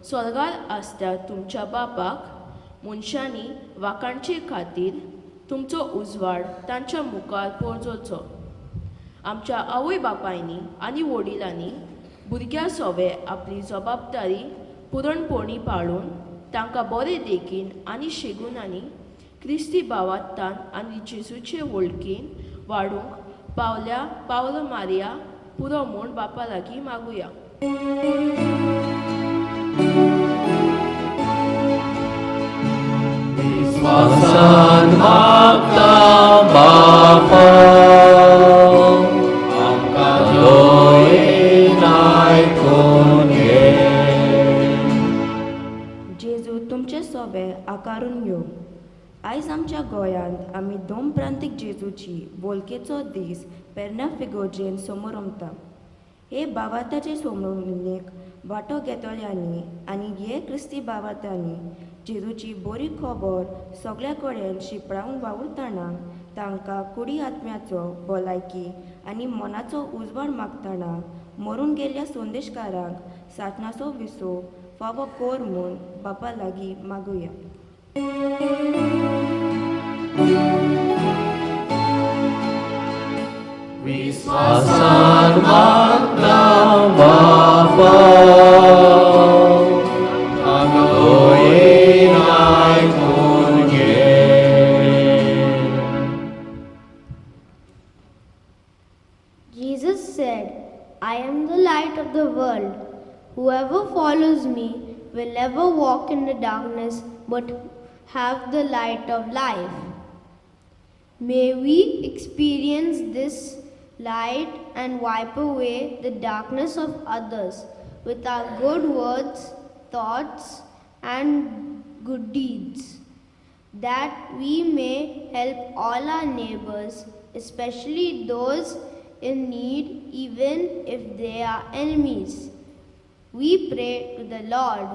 स्वर्गार आसता तुमच्या बापाक मनशांनी वाखाणचे खातीर तुमचो उजवाड तांच्या मुखार पोरजोचो. आमच्या आवय बापायनी आनी वडिलांनी भुरग्यां सोवे आपली जबाबदारी पुरणपणी पाळून तांकां बरे देखीन आनी शेगुणांनी क्रिस्ती भावार्थान आनी जेजूचे वळखीन वाडूंक पावल्या पावल मारया पुरो म्हूण बापा लागीं मागुया. विस्वासान मागता बापा, आमकां दयेन आयकून घे. जेजू तुमचे सोबे आकारून यो. आयज आमच्या गोंयांत आमी दोन प्रांतीक जेजूची वळखेचो दीस पेरना फिगोर्जेन समोरमता. हे भावार्थाचे सोमणेक वांटो घेतल्यांनी आनी हे क्रिस्ती भावार्थांनी जेजूची बरी खबर सगल्या कडेन शिंपडावन वावुरतना तांकां कुडी आत्म्याचो भलायकी आनी मनाचो उजवाड मागतना मरून गेल्ल्या संदेशकारांक साटनाचो विसो फावो कर म्हूण बापा लागीं मागुया. विस्वासान मागता बापा, आमकां दयेन आयकून घे. Jesus said, I am the light of the world. Whoever follows me will never walk in the darkness, but have the light of life. May we experience this light and wipe away the darkness of others with our good words, thoughts, and good deeds, that we may help all our neighbors, especially those in need, even if they are enemies. We pray to the Lord.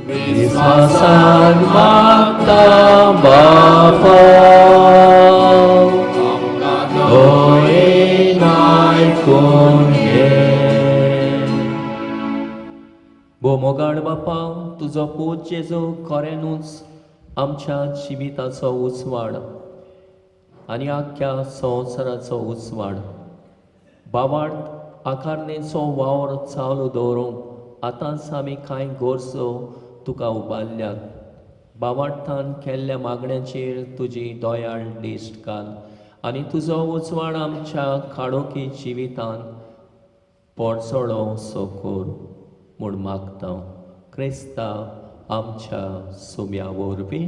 विस्वासान मागता बापा, आमकां दयेन आयकून घे. भोव मोगाळ बापा, तुजो पूत जेजू खऱ्यानूच आमच्या जिविताचो उजवाड आनी आख्ख्या संवसाराचो उजवाड. बाबार्थ आकारणेचो वावर चालू दवरूंक आतांच आमी कांय गरजो तुका उबारल्यात. बाबार्थान केल्ल्या मागण्याचेर तुजी दयाळ दिश्ट घाल आनी तुजो उजवाड आमच्या काळोखी जिवितान पोरसोळो सो कर म्हूण मागता क्रिस्ता आमच्या सुम्या वरवीं.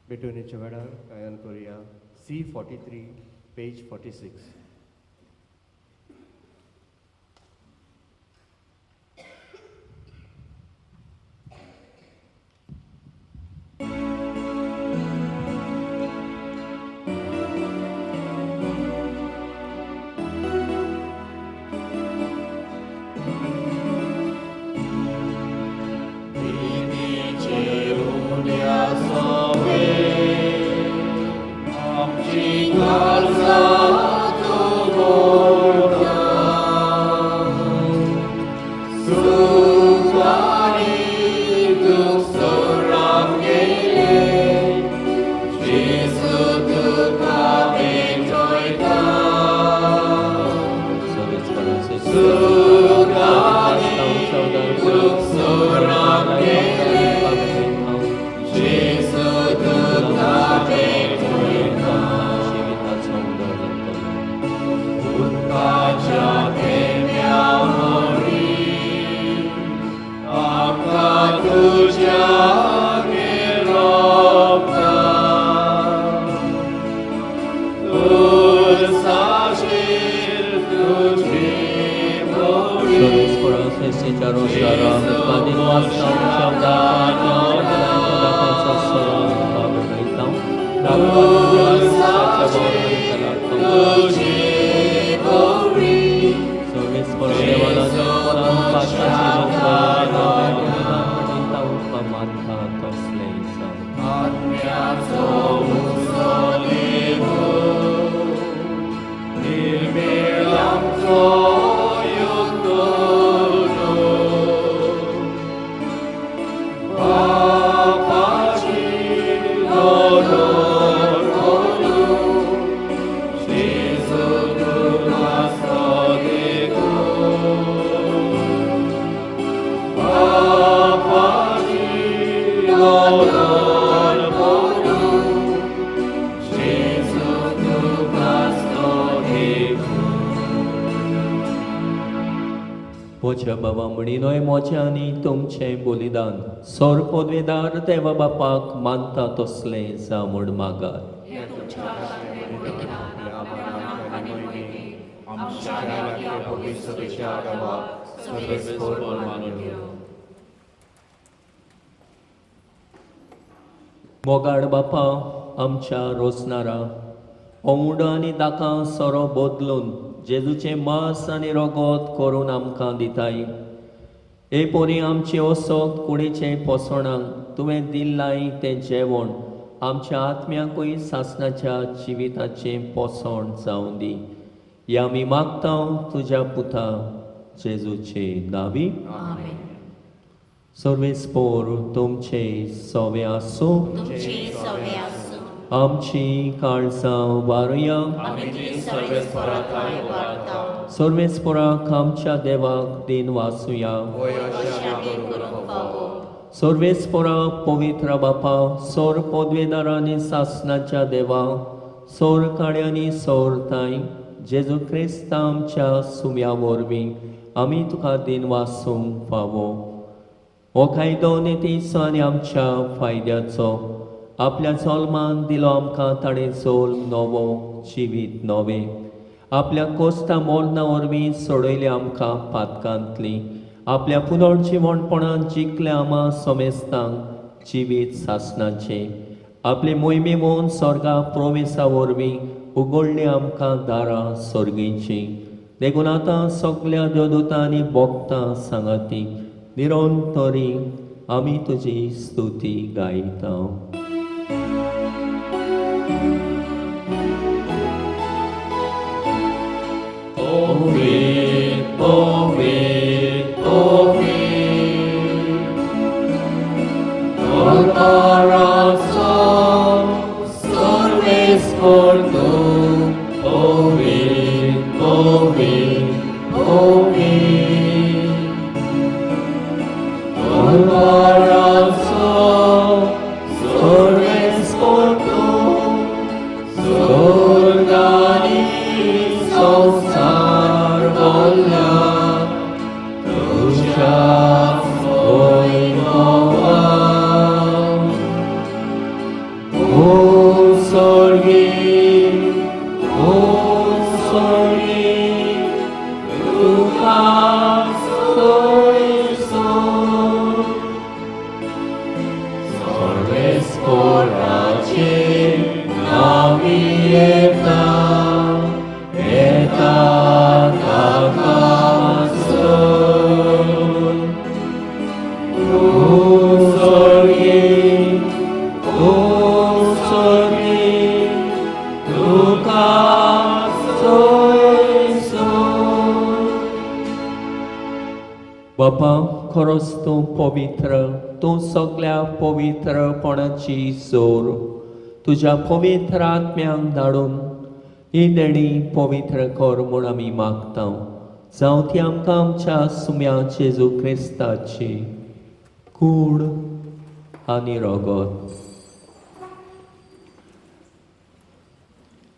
पेटोवणेच्या वेळार गायन करुया C43 page 46. तुझ्या म्हज्या बाबा म्हणिनोय म्हजें आनी तुमचें बलिदान सोर पदवेदार देवा बापाक मानता तसलें जावं म्हूण मागात. मोगाड बापा आमच्या रोसनारा ओंवडो आनी दाकां सोरो बदलून जेजूचें मांस आनी रगत करून आमकां दिताय. हे पोरी आमचे असोत कुडीचें पोसणांक तुवें दिल्लाय तें जेवण आमच्या आत्म्याकूय सासणाच्या जिविताचें पोसण जावं दी. ह्या आमी मागता तुज्या पुता जेजूचे नांवी. सर्वेस्पोर तुमचे सवे आसूं. आमची काळजां वारुया. सर्वेस्पोराक आमच्या देवाक दिन वासुया. सर्वेस्पोरा पवित्र बापा सोर पदवेदारांनी सासणाच्या देवा सोर काळ्यांनी सोरताय जेजू क्रिस्त आमच्या सुम्या वरवीं आमी तुका दिन वासूंक फावो. हो कायदो नितीचो आनी आमच्या फायद्याचो आपल्या जल्मान दिलो आमकां ताणें जल्म नवो जिवीत नवें आपल्या कोस्ता मरणा वरवीं सोडयले आमकां पातकांतली आपल्या पुनर्जिवणपणान जिखले आमा समेस्तांक जिवीत सासणाचें आपले मोहिमे मोन स्वर्गा प्रोवेसा वरवीं उगडली आमकां दारां सर्गीचीं. देखून आतां सगल्या देवदूतांनी भोगतां सांगाती निरंतरी आमी तुजी स्तुती गायता. बापा खरोच तूं पवित्र, तूं सगल्या पवित्रपणाची जोर तुज्या पवित्र आत्म्यांक धाडून ही देणी पवित्र कर म्हूण आमी मागता. जावं ती आमकां आमच्या सुम्या जेजू क्रिस्ताची कूड आनी रगत.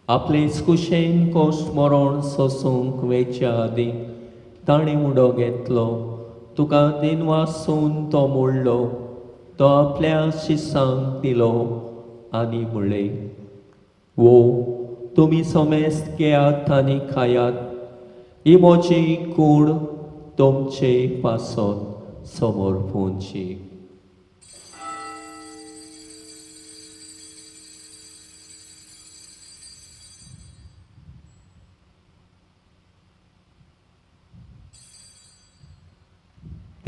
आपले कुशेन कोश्ट मरण सोसूंक वेच्या आदीं ताणें उडो घेतलो, तुका दिनवासून तो मोडलो, तो आपल्या शिसांक दिलो आनी म्हणलें, वो तुमी समेस्त घेयात आनी खायात, ही म्हजी कूड तुमचे पासत समर्पूंची.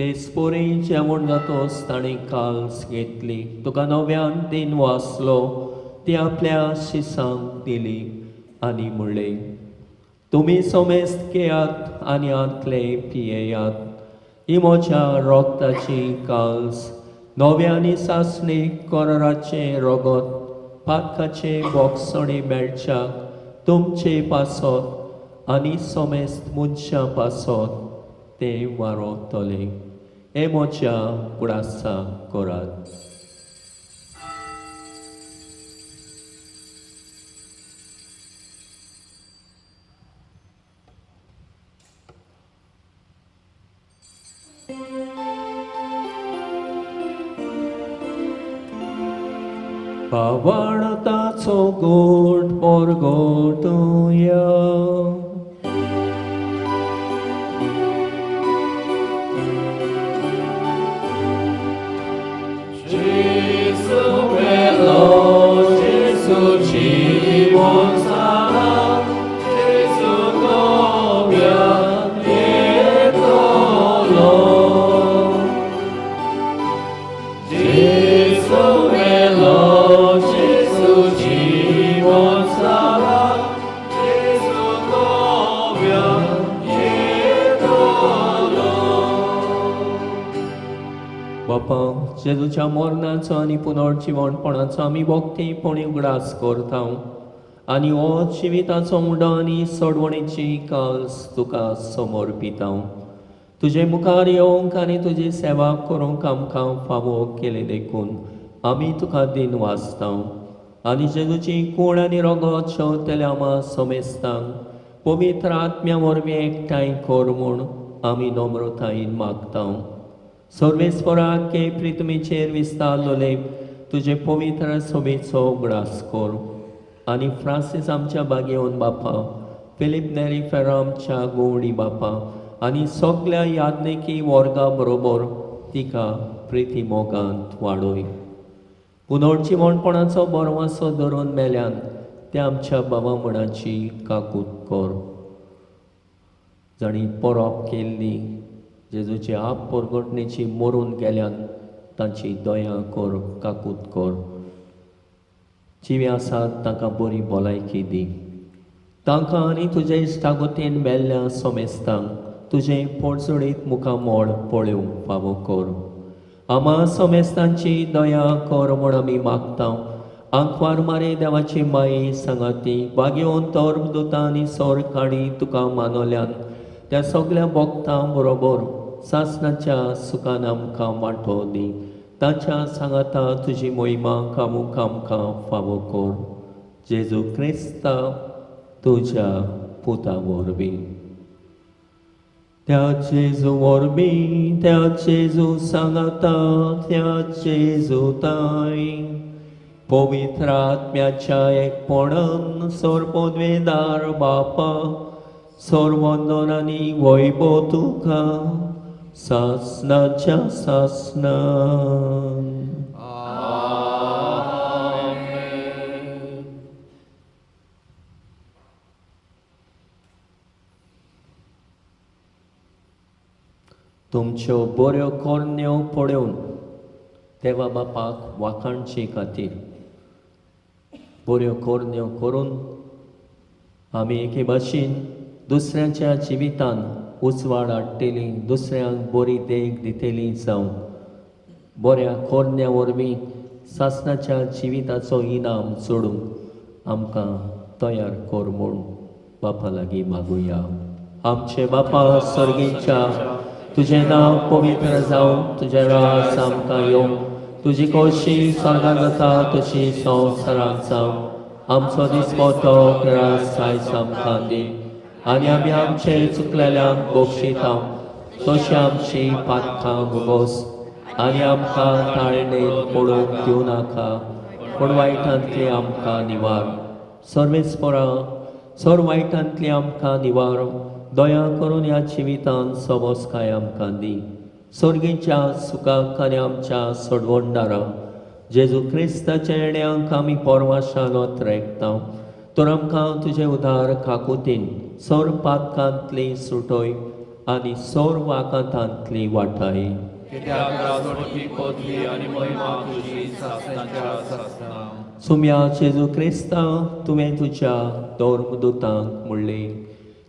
तेच पोरी जेवण जातोच ताणें काल्स घेतली, तुका नव्यान दिन वाचलो, ती आपल्या शिसांक दिली आनी म्हणलें, तुमी समेस्त घेयात आनी आंतले पियेयात. ही म्हज्या रोगताची काल्स, नव्या आनी सासणी कराराचें रगत, पातकाचें बोगसणी मेळच्याक तुमचे पासत आनी समेस्त मनशां पासत तें वारोतलें. हें म्हज्या कुडासा करात. पावणताचो गोट परगोटुया. Jesu melo, Jesu život sana, Jesu novia jetolo. Jesu melo, Jesu život sana, Jesu novia jetolo. बापा, जेजूच्या मरणाचो आनी पुनर्जिवणपणाचो आमी भक्तीपणी उगडास करता आनी हो जिविताचो उडो आनी सोडवणेची काल्स तुका समर्पिता. तुजे मुखार येवंक आनी तुजी सेवा करूंक आमकां फावो केली देखून आमी तुका दिन वाचता आनी जेजूची कूड आनी रगत शेवतल्या आमा समेस्तांक पवित्र आत्म्या वरवीं एकठांय कर म्हूण आमी नम्रतायेन मागता. सर्वेस्पराक के प्रितमीचेर विस्तारलोले तुजे पवित्र सभेचो उगडास कर आनी फ्रांसीस आमच्या बागेवन बापा, फिलीप नेरी फेरो आमच्या गोवडी बापा आनी सगल्या याज्ञिकी वर्गा बरोबर तिका प्रिती मोगांत वाडोय. पुनर्जिवणपणाचो बरवासो धरून मेल्यान त्या आमच्या बाबा मणाची काकूत कर, जांणी परब केल्ली जेजूचे आप परगटणेची मरून गेल्यान तांची दया कर, काकूत कर. जिवे आसात तांकां बरी भलायकी दी. तांकां आनी तुजे इश्टागोतीन मेल्ल्या समेस्तांक तुजें पोटसोडीत मुखामळ पळोवंक फावो कर. आमा समेस्तांची दया कर म्हूण आमी मागता. आंकवार मारे देवाची माई सांगाती बागेवन तर दुतां आनी सोर काणी तुका मानवल्यान त्या सगल्या भक्तां बरोबर सासणाच्या सुखान आमकां वांटो दी. तांच्या सांगाता तुजी मोहिमा कामूंक आमकां फावो कर. जेजू क्रिस्ता तुज्या पुता वरवीं. त्या जेजू वरवीं, त्या जेजू सांगाता, त्या जेजू ताय पवित्र आत्म्याच्या एकपणान सर्वोन्वेदार बापा, सर्वंदन आनी वैभव तुका सासणाच्या सासणान. तुमच्यो बऱ्यो करण्यो पळोवन देवा बापाक वाखाणचे खातीर बऱ्यो करण्यो करून आमी एके भाशेन दुसऱ्यांच्या जिवितान उजवाड हाडटली, दुसऱ्यांक बरी देख दितली. जावं बऱ्या करण्या वरवीं सासणाच्या जिविताचो इनाम जोडूंक आमकां तयार कर म्हूण बापा लागीं मागुया. आमचे बापा सर्गीच्या, तुजें नांव पवित्र जावं, तुजें राज आमकां येवं, तुजी खोशी स्वर्गांत जाता तशी संवसारांत जावं. आमचो दिसपटो राज आयज आमकां दी आनी आमी आमचे चुकलेल्यांक बक्षिता तशी आमची पातकां भोगोस आनी आमकां ताळणेन पडूंक दिवं नाका, पूण वायटांतली आमकां निवार. सर्वेस्परा सर वायटांतली आमकां निवार. दया करून ह्या जिवितान सबसकाय आमकां दी. सर्गीच्या सुखाक आनी आमच्या सोडवणदारा जेजू क्रिस्ताच्या येण्यांक आमी परवाशान रेखता. तर आमकां तुजें उदार काकुतीन सर पातकांतली सुटय आनी सर्व आकांतांतली वाटाय. कित्याक राजवटी पदवी आनी महिमा तुजी सासणाच्या सासणा. सुम्या जेजू क्रिस्ता, तुवें तुज्या धर्मदुतांक म्हणलें,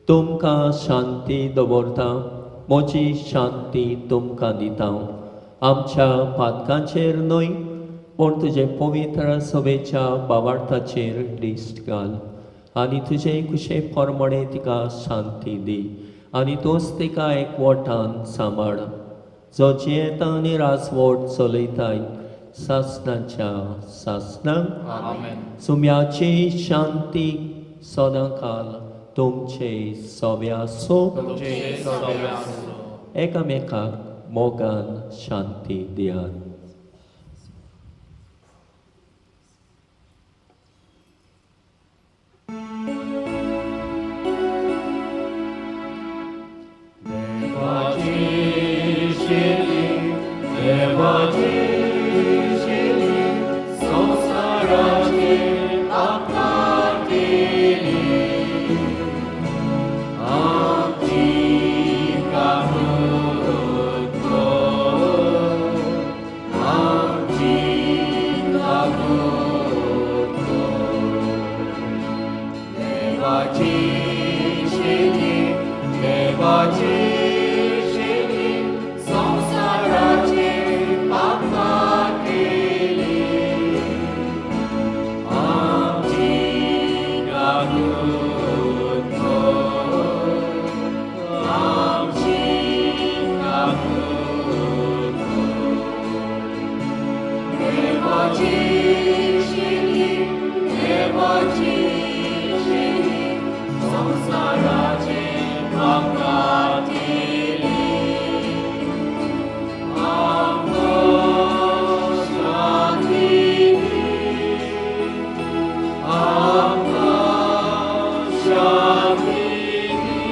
तुमकां शांती दवरता, म्हजी शांती तुमकां दिता. आमच्या पातकांचेर न्हय पूण तुजे पवित्र सभेच्या बावार्थाचेर दिश्ट घाल आनी तुजे कुशे प्रमाणे तिका शांती दी आनी तूंच तिका एकवटान सांबाळ, जो जियेता आनी राजवट चलयताय सासणाच्या सासणाक. आमेन. सुम्याची शांती सदांकाल तुमचे सोबे आसूं. तुमचे सोबे आसूं. एकामेकाक मोगान शांती दियात. देवाची शेली, देवाची शेली, संवसाराचे पाप काडटली. आमची काकूट कर, आमची काकूट कर. देवाची शेली, देवाची शेली, संवसाराचे पाप काडटली. आमची काकूट कर, आमची काकूट कर. देवाची शेली, देवाची शेली, संवसाराचे पाप काडटली. आमकां शांती दी, आमकां शांती दी.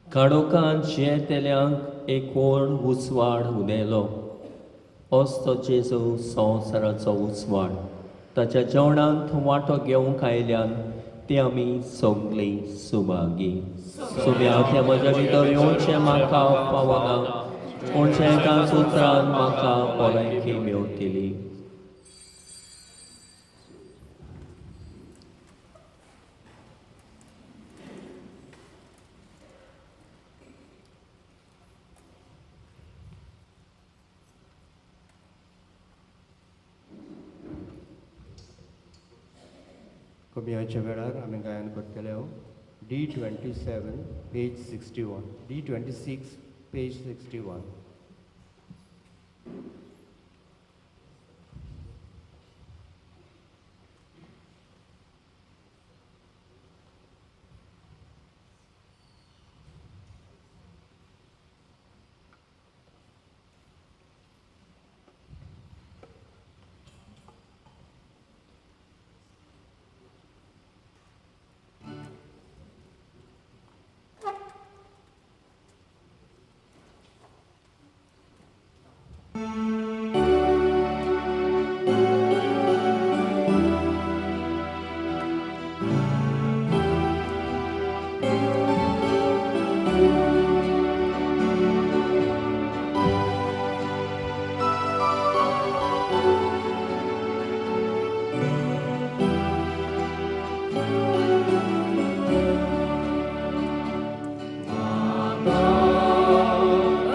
काळोखांत जियेतल्यांक एक व्हड उजवाड उदेलो. असो जेजू संवसाराचो उजवाड. ताच्या जेवणांत वांटो घेवंक आयल्यान ती आमी सगळीं सुभागी. सुम्या त्या म्हज्या भितर येवचें म्हाका पावना, पूण एकाच उतरान म्हाका भलायकी मेवतली. कमियाच्या वेळार आमी गायन करतले D27 page 61, D26 page 61.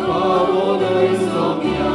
पावोलय Saumya,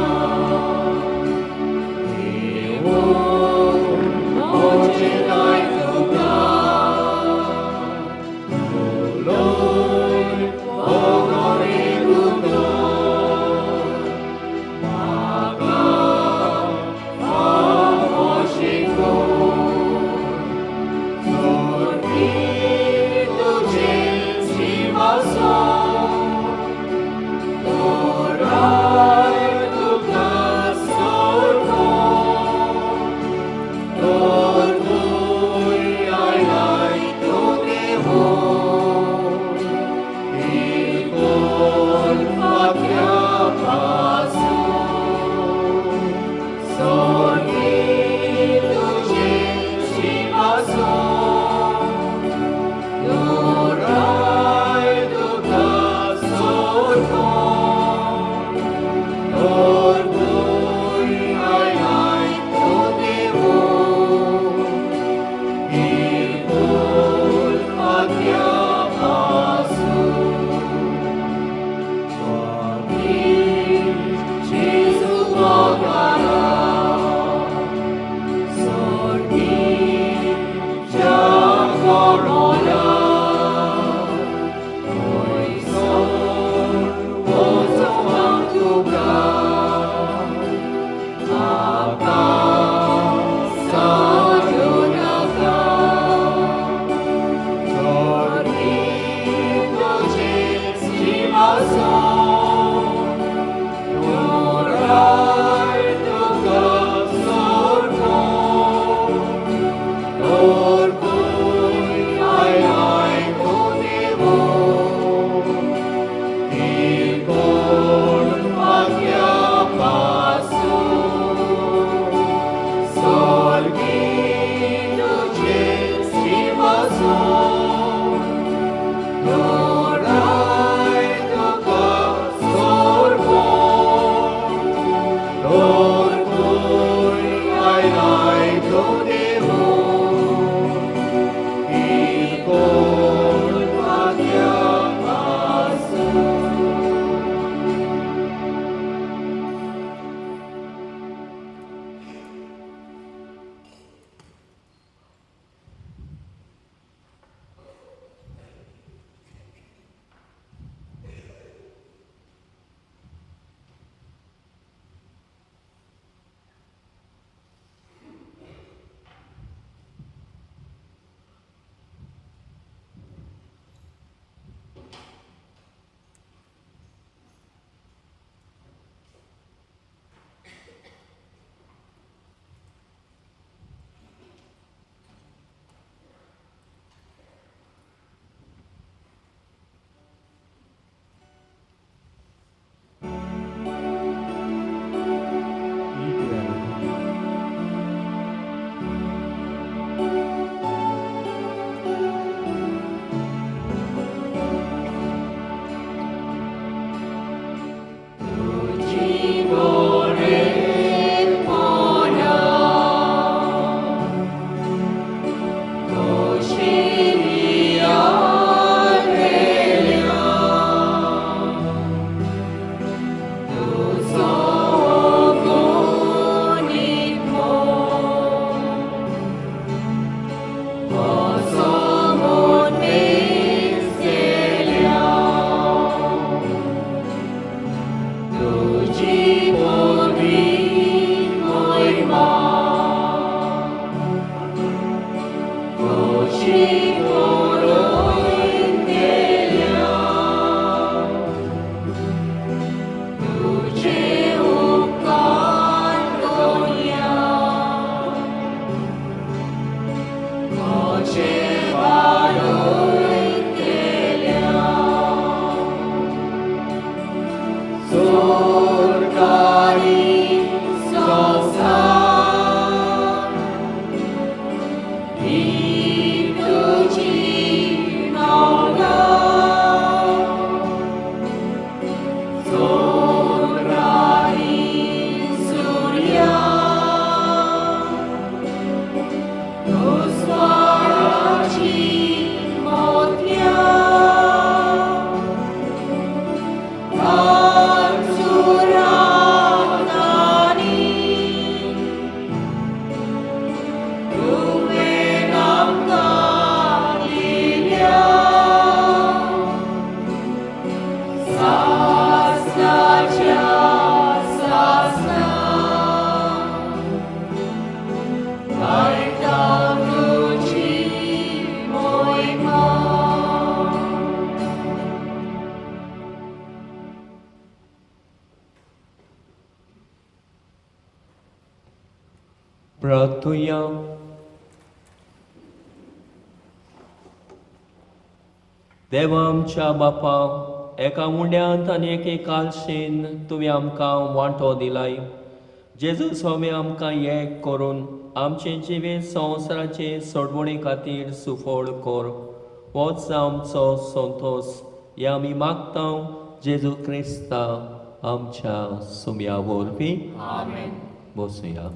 सासणाच्या सासणा गायता तुजी मोहिमा. प्रार्थुया. देवा आमच्या बापा, एका उंड्यांत आनी एके कालशेन तुवें आमकां वांटो दिलाय. जेजू स्वामी आमकां एक करून आमचें जिवीत संवसाराचे सोडवणे खातीर सुफळ कर. होच आमचो संतोस हे आमी मागता जेजू क्रिस्ता आमच्या सुम्या वरवीं. बसुया.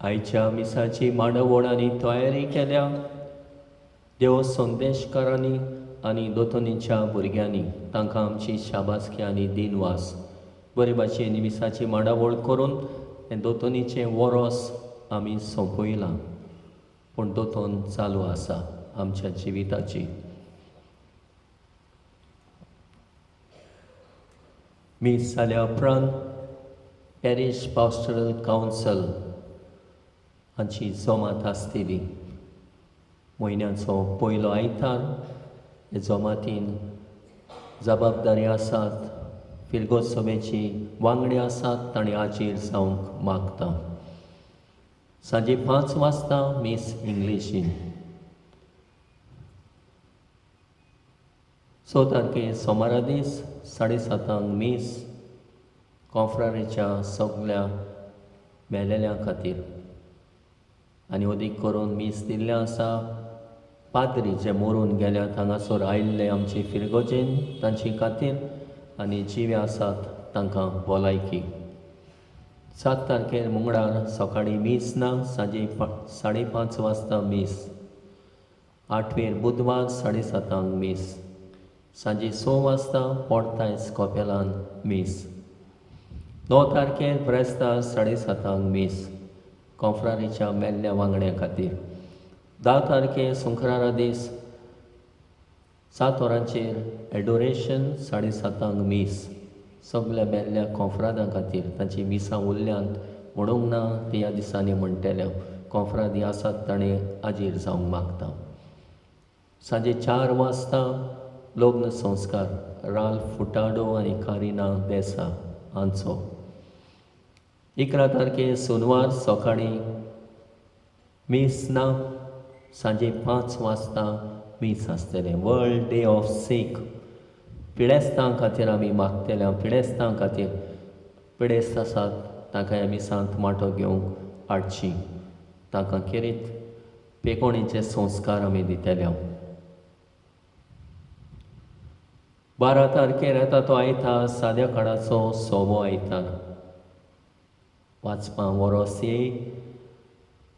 आयच्या मिसाची मांडावळ आनी तयारी केल्या देव संदेशकारांनी आनी दोतोनीच्या भुरग्यांनी, तांकां आमची शाबासकी आनी दिनवास. बरे भाशेन मिसाची मांडावळ करून हें दोतोनीचें वरोस आमी सोंपयलां, पूण दोतोन चालू आसा आमच्या जिविताची. मीस जाल्या उपरांत पॅरीश पास्टरल कावन्सल हांची जमात आसतली. म्हयन्याचो पयलो आयतार हे जमातीन जबाबदारी आसात, फिरगोज सभेची वांगडी आसात, तांणी हाजीर जावंक मागता. सांजे 5 वाजता मीस इंग्लिशीन. 6 तारखे सोमारा दीस 7:30 मीस कॉफ्रारेच्या सगल्या मेलेल्या खातीर आनी अदीक करून मीस दिल्लें आसा पाद्री जे मरून गेल्यात हांगासर आयिल्ले आमचे फिरगोजेन तांचे खातीर आनी जिवे आसात तांकां भलायकी. 7 तारखेर मंगळार सकाळीं मीस ना, सांजे 5:30 वाजता मीस. 8वेर बुधवार 7:30 मीस. सांजे 6 वाजता पोर्तायस कपेलान मीस. 9 तारखेर ब्रेस्तार 7:30 मीस कॉफ्रारीच्या मेल्ल्या वांगड्या खातीर. 10 तारखेर सुंक्रारा दीस 7 वरांचेर एडोरेशन, 7:30 मीस सगल्या मेल्ल्या कॉफ्रादां खातीर. तांची मिसां उरल्यांत म्हणूंक ना ती ह्या दिसांनी म्हणटल्या कॉफ्रादी आसात ताणें हाजीर जावंक मागता. सांजे 4 वाजता लग्न संस्कार राल्फ फुटाडो आनी कारिना देसा हांचो. 11 तारखेर सोनवार सकाळीं मीस ना, सांजे 5 वाजता मीस आसतलें. वर्ल्ड डे ऑफ सीख पिडेस्तां खातीर आमी मागतले. पिडेस्तां खातीर पिडेस्त आसात तांकां ह्या मिसांत वांटो घेवंक हाडची, तांकां खेरीत पेकोणीचे संस्कार आमी दितले. 12 तारखेर येता तो आयतार साद्या काळाचो 6वो आयतार. वाचपां वरोसी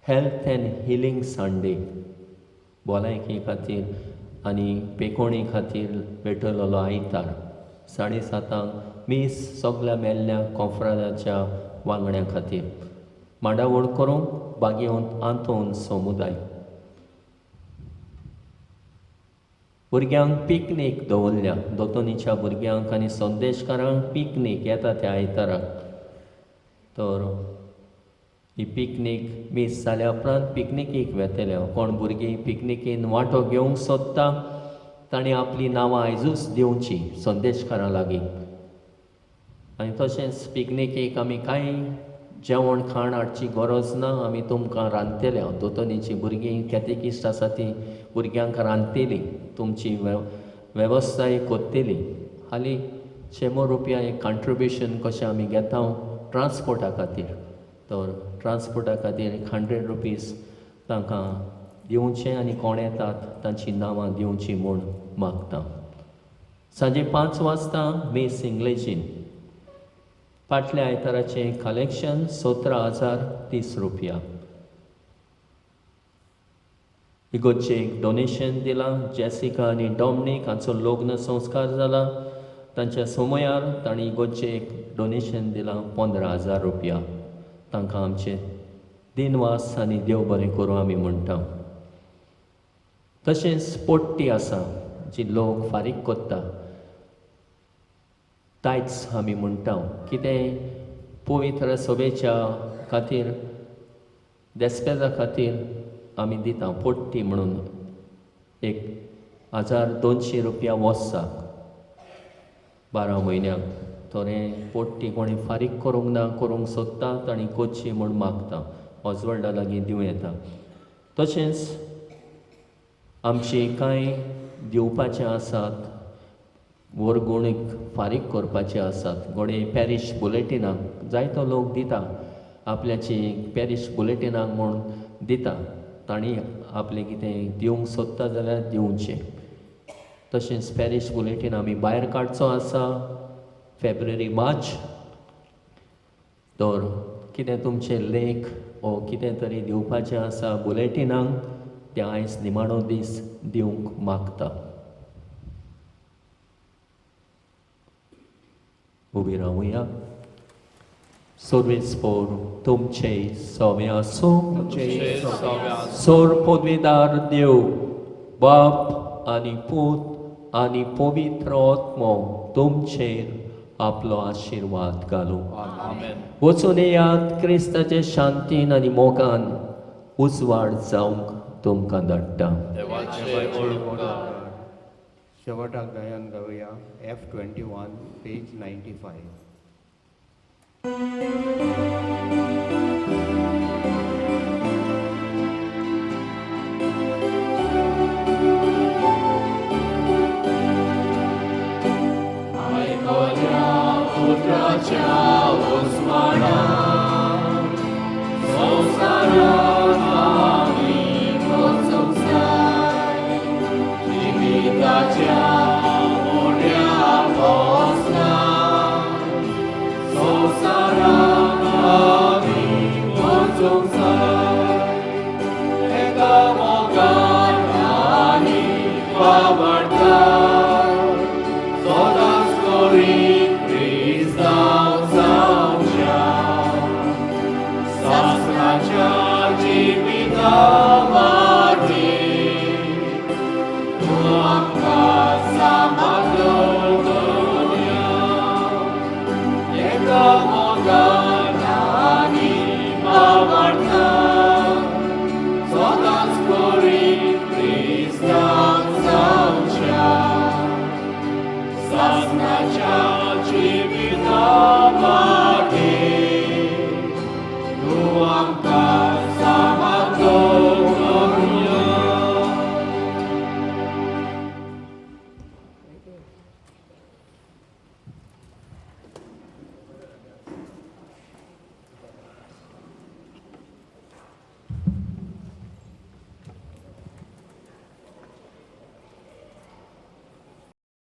हेल्थ एंड हिलींग संडे, भलायकी खातीर आनी पेकोणी खातीर भेटयलेलो आयतार. 7:30 मीस सगल्या मेल्ल्या कॉफ्रादाच्या वांगड्यां खातीर. मांडावळ करूंक बागेवन आंतोन समुदाय. भुरग्यांक पिकनीक दवरल्या, दोतोनीच्या भुरग्यांक आनी संदेशकारांक पिकनीक येता त्या आयताराक. तर ही पिकनीक मीस जाल्या उपरांत पिकनिकेक वेतले. कोण भुरगीं पिकनिकेन वांटो घेवंक सोदता तांणी आपलीं नांवां आयजूच दिवची संदेशकारां लागीं. आनी तशेंच पिकनिकेक आमी कांय जेवण खाण हाडची गरज ना, आमी तुमकां रांदतले. दोतोनीचीं भुरगीं कॅटेकिस्ट आसा ती भुरग्यांक रांदतली, तुमची वेवस्थाय करतली. हालीं 100 रुपया एक कॉन्ट्रिब्युशन कशें आमी घेता ट्रांसपोर्टा खातीर, तर ट्रांसपोर्टा खातीर 100 रुपीज तांकां दिवचें आनी कोण येतात तांचीं नांवां दिवचीं म्हूण मागता. सांजे 5 वाजता मीस इंग्लिशीन. फाटल्या आयताराचें कलेक्शन 17,030 रुपया. इगोर्जेक डोनेशन दिलां. जेसिका आनी डॉमनीक हांचो लग्न संस्कार जाला. तांच्या समयार तांणी इगोर्जेक डोनेशन दिलां 15,000 रुपया. तांकां आमचे दिनवास आनी देव बरें करूं आमी म्हणटा. तशेंच पोट्टी आसा जी लोक फारीक करता, तायच आमी म्हणटा. कितें पवित्र सभेच्या खातीर, देस्पेजा खातीर आमी दिता पोट्टी म्हणून 1,200 रुपया वर्साक 12 म्हयन्याक. थोडे पोट्टी कोणी फारीक करूंक ना, करूंक सोदता तांणी करची म्हूण मागता, ऑजवल्डा लागीं दिवं येता. तशेंच आमची कांय दिवपाचें आसात, वर्गुणीक फारीक करपाचे आसात. घोडये पॅरीश बुलेटिनाक जायतो लोक दिता, आपल्याची पॅरीश बुलेटिनाक म्हूण दिता, तांणी आपलें कितें दिवंक सोदता जाल्यार दिवचें. तशेंच पॅरीश बुलेटीन आमी भायर काडचो आसा फेब्रुवारी मार्च, तर कितें तुमचें लेख ओ कितें तरी दिवपाचें आसा बुलेटिनाक, तें आयज निमाणो दीस दिवंक मागता. उबी रावया. सर्वेस्पोर तुमचे सवे आसूं. सोर पदवीदार देव बाप आनी पूत आनी पवित्र आत्मो तुमचेर आपलो आशिर्वाद घालूं. वचून येयात क्रिस्ताचे शांतीन आनी मोगान उजवाड जावंक तुमकां धाडटा. शेवटाक गायन गावया F21 page 95. आयकल्या उतराच्या उजवाडान संवसाराक